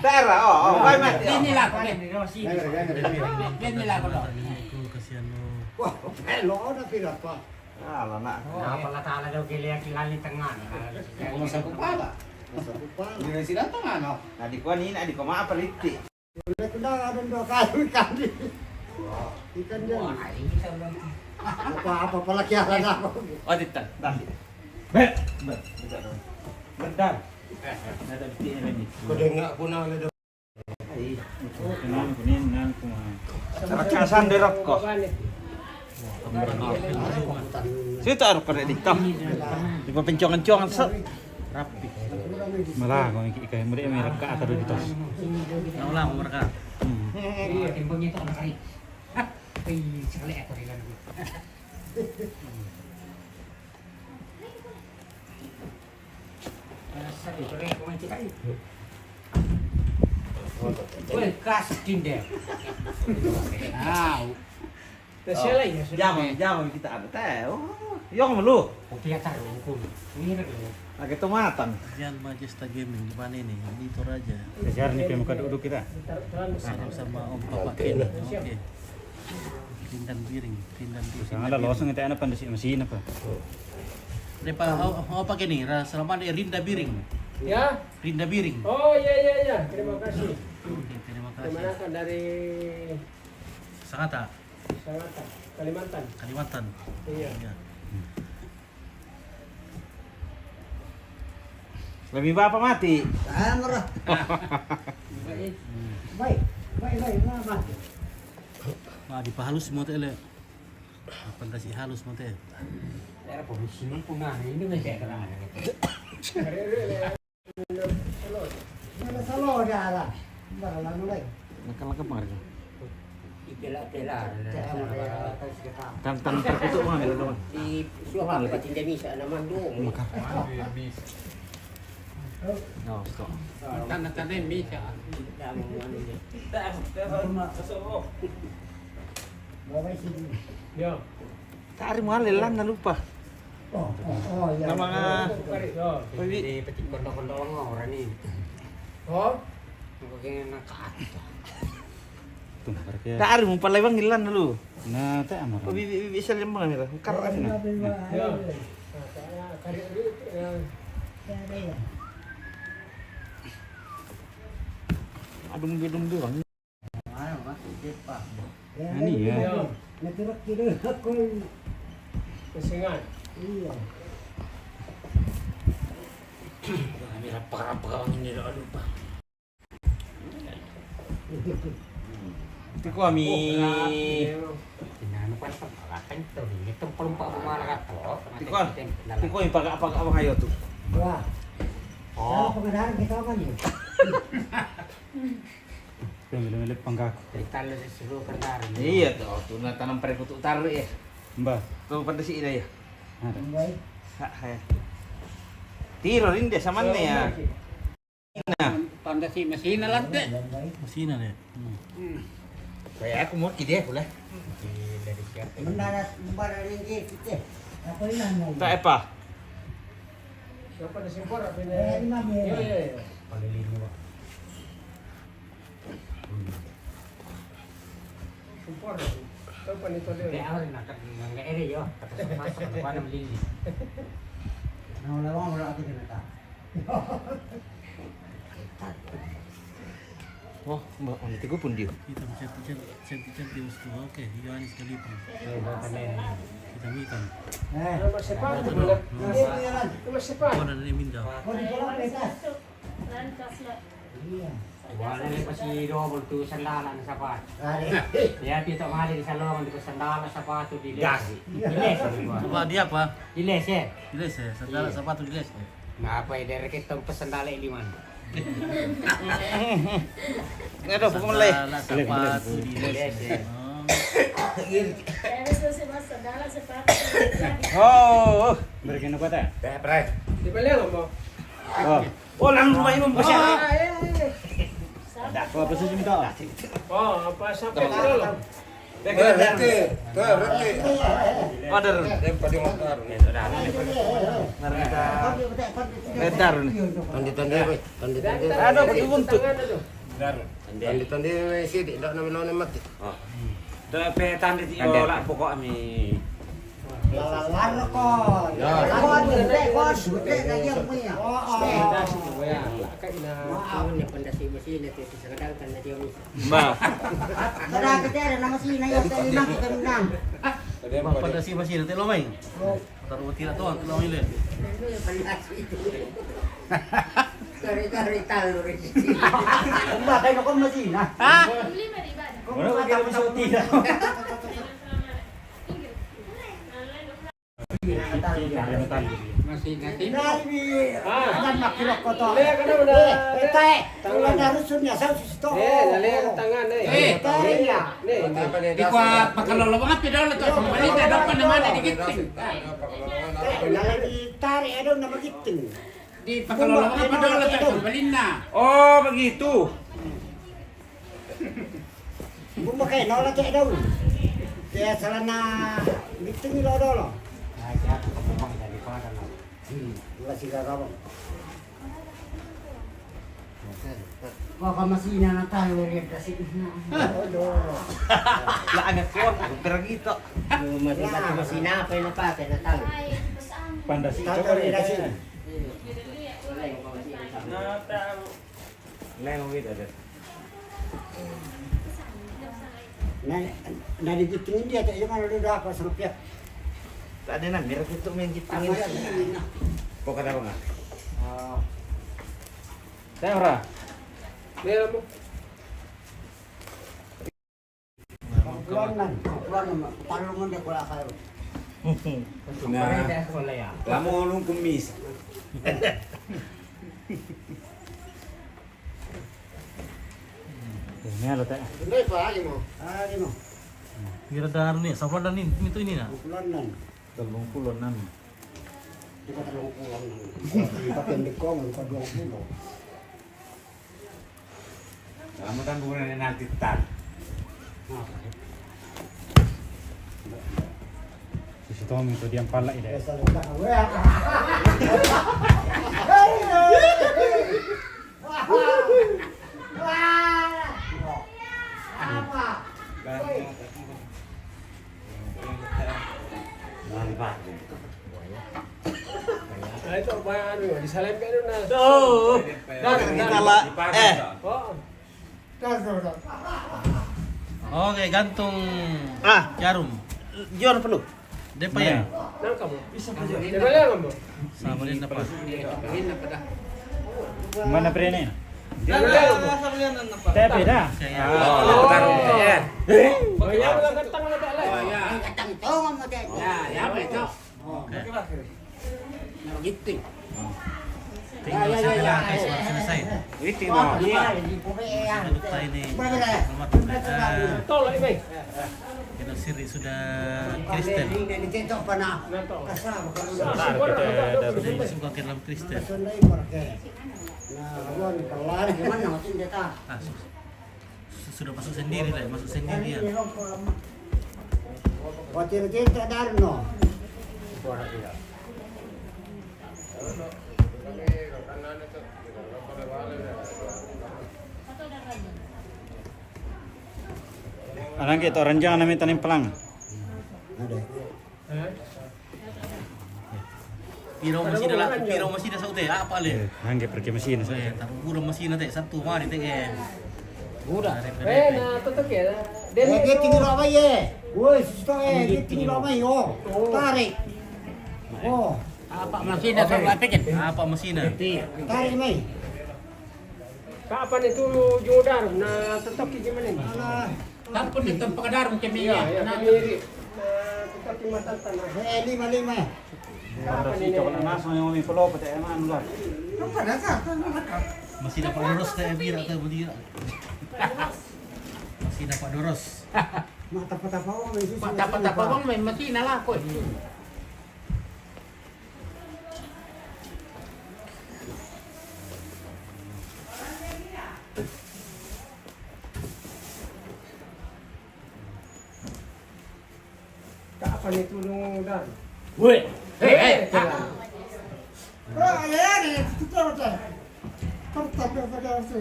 Tara, oh, oh, vai mati. Vedi là, vedi là, vedi là. Kasihan lo. Wah, bello, ada pira pa. Ah, la nak. Apa la tala do kile kilali tengah. Masa kupala. Masa kupala. Di sini tengah no. Nah, di kuan ini, di koma apa liti? Boleh kena ada dua kali kali. Ikan dia. Apa apa pala kiaran apa? Oh, tidak. Dah. Bet. Bet. Bentar. Ada buktinya lagi. Kau dengar pun ada. Ai, kuning, kuning, kuning, kuning. Rakasan derok ko. Sita aro kare dito. Di pa pencong-pencong sa. Rapi. Mala ko iki kay mo di may raka ata dito. Wala ko raka. Hmm. Timbang itu kan kari. Ay, sakali ako rin lang. Weh, kasih deh. Tahu. Dah siya lang, ya, siya. Jangan, jangan kita ada teh. Oh, yang malu. Kopi ya taruh hukum. Ini kan dulu. Lagi tomatan. Yan Majesta Gaming, di mana ini? Di Toraja. Kejar nih, pembuka dulu kita. Sama-sama Om Papa Ken. Oke. Rindang Biring, Rindang Biring. Sana ada losong itu, enak pandai si mesin apa? Ini Pak, oh, oh, pakai nih, ra-, selamat, eh, Rinda Biring. Ya? Rinda Biring. Oh, iya, iya, iya. Terima kasih. Oke, terima kasih. Terima kasih dari Sangatta. Sangatta, Kalimantan. Kalimantan. Iya. Iya. Lebih apa mati? Ah, murah. Baik, baik, baik, murah mati. Ma, dipahalus mo te, le. Apa nda si halus mo te? Era po, sino po nga, hindi mo siya kailangan. Nasa lo, dara. Bara lang, like. Nagkalagap nga rin. Itila-tila. Tan, tan, perkutuk mo nga, meron naman. Di suwa ka, patinda misa naman doon. Maka. No, stop. Tan, tan, tan, misa. Damo mo, ano yun? Babay, sige. Yo. Tari mo, ah, lelan na lupa. Oh, oh, oh, iya. Na mga Yo. Pwede. Hindi, pati kondo-kondo nga, orang ni. Oh? Ang pagkina ng kaat. Tari mo pala ibang ilan na lu. Na, te, amar. Bibi, bibi, isa lang mga nila. Karoon na. Yo. Adung bidung doang. Ano, ma? Hindi pa. Ano yan? Naturak yun ako. Kasi nga. Iya. Kami rapaka-rapaka ang nila lupa. Tiko ami. Tinano pa sa pagkakanta, hindi itong palumpa ko mga nakato. Tiko, tiko yung pag-apag-apag kayo to. Wah. Oh. Sa pagkadaran kita kan yun. Pemilih-milih panggaku. Italo sa sulu kan dari. Iya to, tu na tanam perikutuk tarik ya. Mbah. Tu pada si ina ya. Ada. Mbah. Ha, ha. Tiro rin de, saman na ya. Na. Panda si masina lang de. Masina de. Hmm. Kaya aku mau ide pula. Mendarat barang ini kita. Apa ini namanya? Tak apa. Siapa na simpor apa ini? Eh, ini mah. Iya, iya, iya. Paling lima. Sumpor. Ito pa nito din. Kaya ako rin, naka-, nang ere yo. Tapos ang pasok, ano pa naman din. Nawala ko, wala ako din nata. Oh, mbak, ang tigo pun dia. Hitam, cantik, cantik, cantik, cantik, Mas Tua. Oke, Yohanes Kalipang. Hitam, hitam. Eh. Ano ba, si Paolo? Ano ba? Hindi, hindi naman. Ano ba, si Paolo? Ano na yung Mindanao? Kodi pala, petas. Iya. Wala na pa si Robert tu sandala na sapat. Ari. Ya, tito mali di salong di sandala sapatu di les. Gas. Di les. Apa dia apa? Di les, eh. Di les, eh. Sandala sapatu di les, eh. Ngapa ya, dari kita pas sandala liman. Ini ada hukum leh. Sandala sapatu di les, eh. Oh. Dari itu si Mas sandala sapatu di les. Oh, oh. Berikan apa tak? Teh, pre. Di balik apa? Oh. Oh, lang rumah imam ko siya. Ah, eh, eh. Ada apa, apa sa minta? Oh, apa sa minta? Berhenti, berhenti. Ada, Run. Yang paling utara. Ada, Run. Tanda-tanda, boy. Tanda-tanda. Ada, betul, betul. Tanda-tanda, sidik, ndak nak melawan mati. Oh. Dah pe tanda ti, oh, lah, pokok ami. Lawan ko. Ya. Lawan, dek, bos, dek, lagi yang punya. Oh, oh. Maaf, ni pondasi besi, nanti disadangkan dia ni. Mbah. Kada kita ada nama sih, naya saya lima kita menang. Mbah, pondasi masih nanti lo main. Taruh tidak tuh, lo main le. Kari-kari talu rezeki. Mbah, kayak kau masih nah. Hah? Kau mau kata masih tidak. Masih nanti. Dari di, ah, kan makilok ko to. Lek, kan udah. Eh, eh, tae. Tangan. Udah rusun ya, saya susu to. Eh, lek, tangan, eh. Eh, tae ya. Nih, di kuat pakalolo banget pedal to. Kembali ke depan nama di Giting. Tae, lagi tarik, ada nama Giting. Di pakalolo banget pedal to, kembali na. Oh, begitu. Bumbu kayak nolak kayak daun. Dia celana Giting lo dolo. Nah, siapa kemamang daripada lo. Hmm, gua sih gak ngomong. Oke. Kok kamu sih nana tahu ya kasih. Aduh. Lah, ada kuat, aku kira gitu. Masih satu masih napa yang pakai, nggak tahu. Pandas itu. Tahu dari kasih. Nah, tahu. Nah, yang gitu ada. Nah, nah, di Giting dia tak jangan ada apa sama pihak. Tak ada nang, merah itu main Giting. Apa sih? Kok kata apa nggak? Oh. Saya ora. Merah, Bu. Kulonan, kulonan, palungan dia kula kayo. Nah, lama nung kumis. Ini ada tak? Ini apa lagi mau? Ah, ini mau. Kira dah ni, sabar dah ni, itu ini nak. Kulonan. Telung puluh enam. Kita telung puluh enam. Kita pendek kong, kita dua puluh. Kamu kan bukan nanti tar. Si Tommy itu dia pala ide. Apa? Nah, itu apa anu, disalempet itu, nah. Tuh. Dar, dar. Kita lah, eh. Oh. Dar, dar, dar. Oke, gantung. Ah. Jarum. Jual penuh. Depa ya. Nang kamu. Depa ya kamu. Sama dia dapat. Mana prene? Tapi dah. Saya. Oh, taruh ya. Banyak orang datang, ada lah. Datang tahu kamu teh. Ya, ya, betul. Oh, oke. Nah, gitu. Tinggal setelah tes baru selesai. Gitu, mau. Iya. Lupa ini. Selamat, eh, tolong ini. Kita siri sudah Kristen. Ini dari TikTok, Pak, nah. Nah, toh. Kasar, bukan. Sudah masuk ke dalam Kristen. Nah, bukan kelar, gimana maksudnya, ta? Ah, su-, su-, sudah masuk sendiri lah, masuk sendiri ya. Hotel kita Darno. Anang kita orang jangan namanya tanim pelang. Ada. Piro masina la, piro masina saute, apa le? Eh, hangge perke masina saute. Eh, tahu pura masina te, satu mari te, eh. Udah. Eh, nah, tetep ya. Eh, dia tinggi lo apa ye? Woi, susto, eh, dia tinggi lo apa yo? Tarik. Oh. Apa masina, apa pikin? Apa masina? Tarik mai. Kapan itu jodar? Nah, tetap gimana ini? Alah. Tampun di tempat darung kami ya. Nah, tetap di mata tanah. Eh, lima, lima. Kapan ini? Masih dapat lurus teh, biar atau beli. Masih dapat lurus. Mak tapa-tapa wong, mak tapa-tapa wong, masih nala koi. Ini tulung dan. Woi, hei, hei, hei. Jalan. Bro, ya, ya, itu tuh, tuh. Tetap ya, pada itu.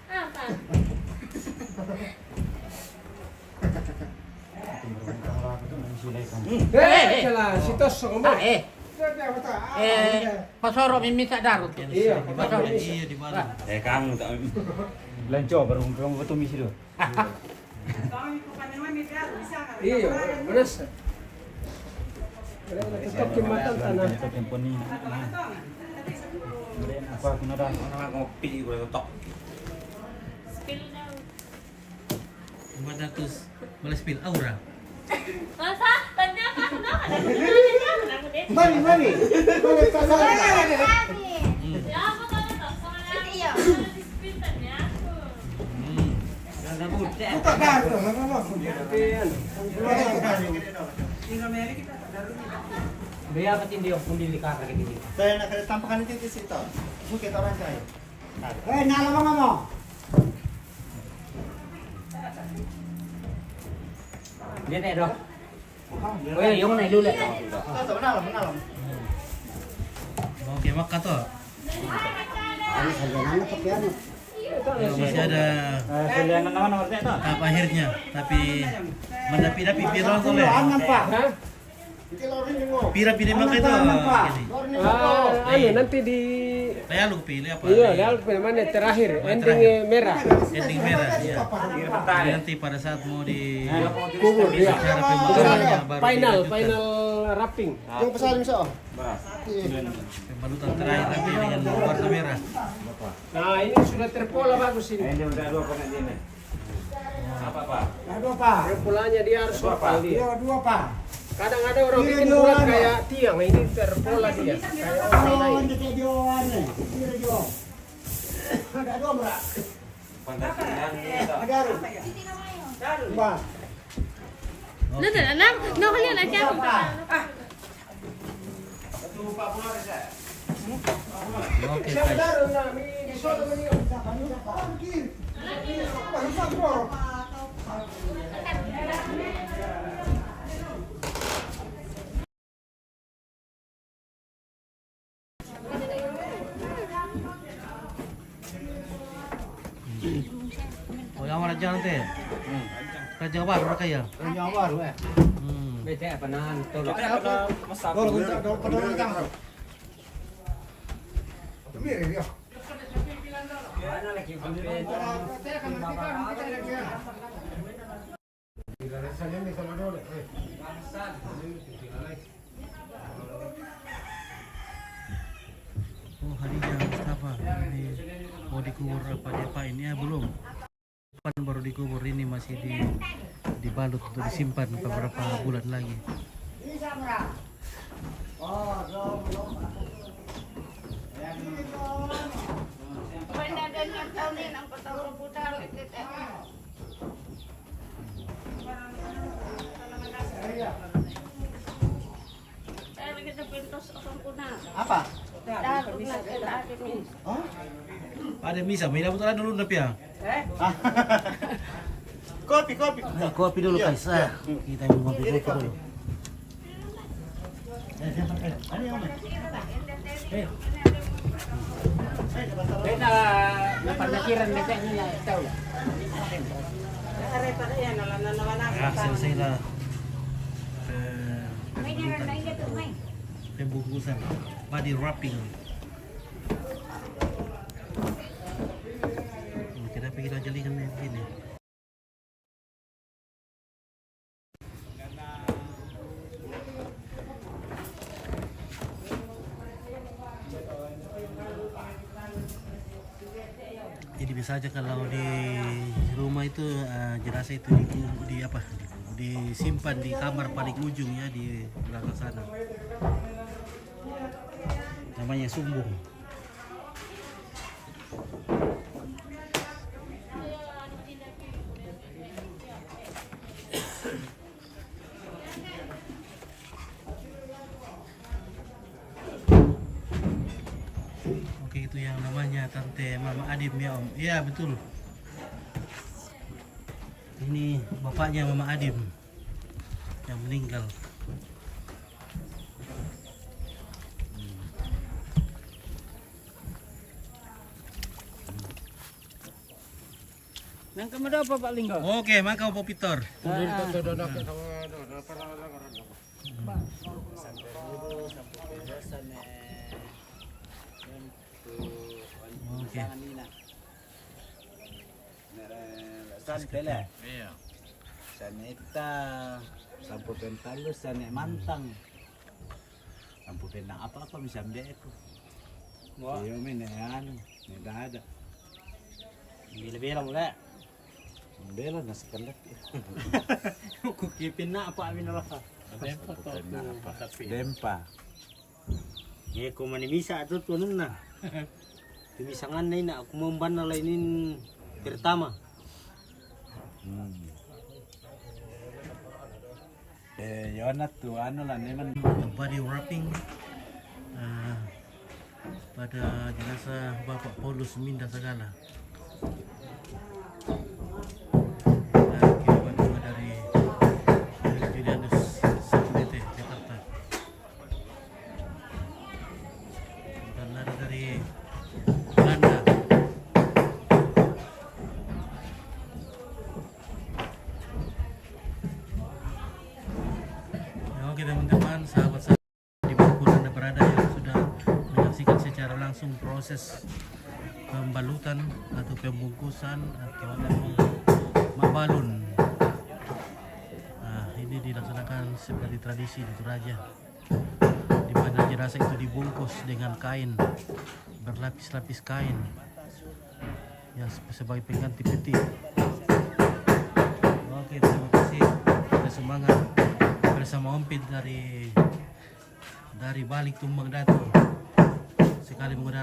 Apa? Eh, eh, eh. Jalan, situ semua. Ah, eh. Eh, pasoro mi misa daru tu. Iya, pasoro. Iya, di mana? Eh, kamu tak. Lanco baru kamu betul misi tu. Iya, benar. Benar, benar. Tutup jembatan tanah. Tutup jembatan ni. Nah. Apa kena dah? Orang ngopi di Kuala Totok. Spill now. Empat ratus. Boleh spill aura. Masa? Tanya apa? Kenapa? Mari, mari. Boleh tak salah. Hmm. Ya, apa kalau tak salah? Iya. Spill tanya aku. Hmm. Buka kartu, mana masuk? Biar apa tim dia pun di kakak gitu. Saya nak kena tampakkan itu di situ. Bukit orang saya. Eh, nyala bang ngomong. Dia tak ada. Oh ya, yang naik dulu lah. Oke, maka tu. Harus ada nama tapi anu. Ya, masih ada tahap akhirnya, tapi mendapi-dapi Piron tu leh. Pira pide maka itu? Ah, anu, nanti di. Lalu pilih apa? Iya, lalu pilih mana terakhir, ending, eh, merah. Ending merah, iya. Jadi nanti pada saat mau di kubur, iya. Acara pemakamannya baru final, dilanjutkan. Final wrapping. Yang besar bisa, oh. Pembalutan terakhir nanti dengan warna merah. Nah, ini sudah terpola bagus ini. Ini udah dua kena ini. Apa, Pak? Ada dua, Pak. Yang polanya dia harus dua, Pak. Iya, dua, Pak. Kadang ada orang bikin bulat kayak tiang, ini terpola dia. Kayak orang lain. Ini kayak dia, ini. Ini dia. Ada dua, Pak. Ada. Pak. Lu tak nak? Nak kalian nak cakap? Oke, guys. Oh, yang raja nanti. Hmm. Raja baru, raja kaya. Raja baru, eh. Hmm. Bete apa nan, tolong. Kalau untuk, kalau pada orang yang Oh, Hadijah Mustafa, ini mau dikubur apa dia, Pak? Ini ya, belum. Baru dikubur, ini masih di, dibalut untuk disimpan beberapa bulan lagi. Apa? Ada misa, mila betul dulu tapi ya. Kopi, kopi. Kopi dulu, guys. Kita minum kopi dulu. Beta na panakiran beta ni lah tahu. Ya, selesailah. Eh, pembungkusan, body wrapping. Kita pergi jalan ni sini. Jadi biasa aja kalau di rumah itu, eh, jenazah itu di, di apa, disimpan di kamar paling ujung ya, di belakang sana. Namanya sumbung. Oke, itu yang namanya tante Mama Adim ya, Om. Iya, betul. Ini bapaknya Mama Adim yang meninggal. Nang kamu ada apa, Pak Linggo? Oke, mangka Pak Pitor. Oke. Sampai lah. Iya. Saneta, sampo pentalu, sane mantang. Sampo penang apa-apa, misalnya aku. Wah. Iya, men, ya, anu, men, ada. Bila-bila mulai. Bela nasi kandak. Ku kipin na apa, amin Allah. Dempa. Dempa. Ye, ko mani misa tu, tu anunna. Timisanganna ina, aku mau banna lainin pertama. Hmm. Eh, Yohanes tu anu lah, neman. Body wrapping, eh, pada jenazah Bapak Paulus Minda Sagala. Dan kiriman bunga dari Julianus Saklete, Jakarta. Dan ada dari Belanda. Ya, oke, teman-teman, sahabat saya di mana pun Anda berada yang sudah menyaksikan secara langsung proses pembalutan atau pembungkusan atau ada mabalun. Nah, ini dilaksanakan seperti tradisi di Toraja, di mana jenazah itu dibungkus dengan kain, berlapis-lapis kain, ya, se-, sebagai pengganti peti. Oke, terima kasih. Kita semangat bersama Ompit dari, dari balik Tumbang Datu. Sekali mengudara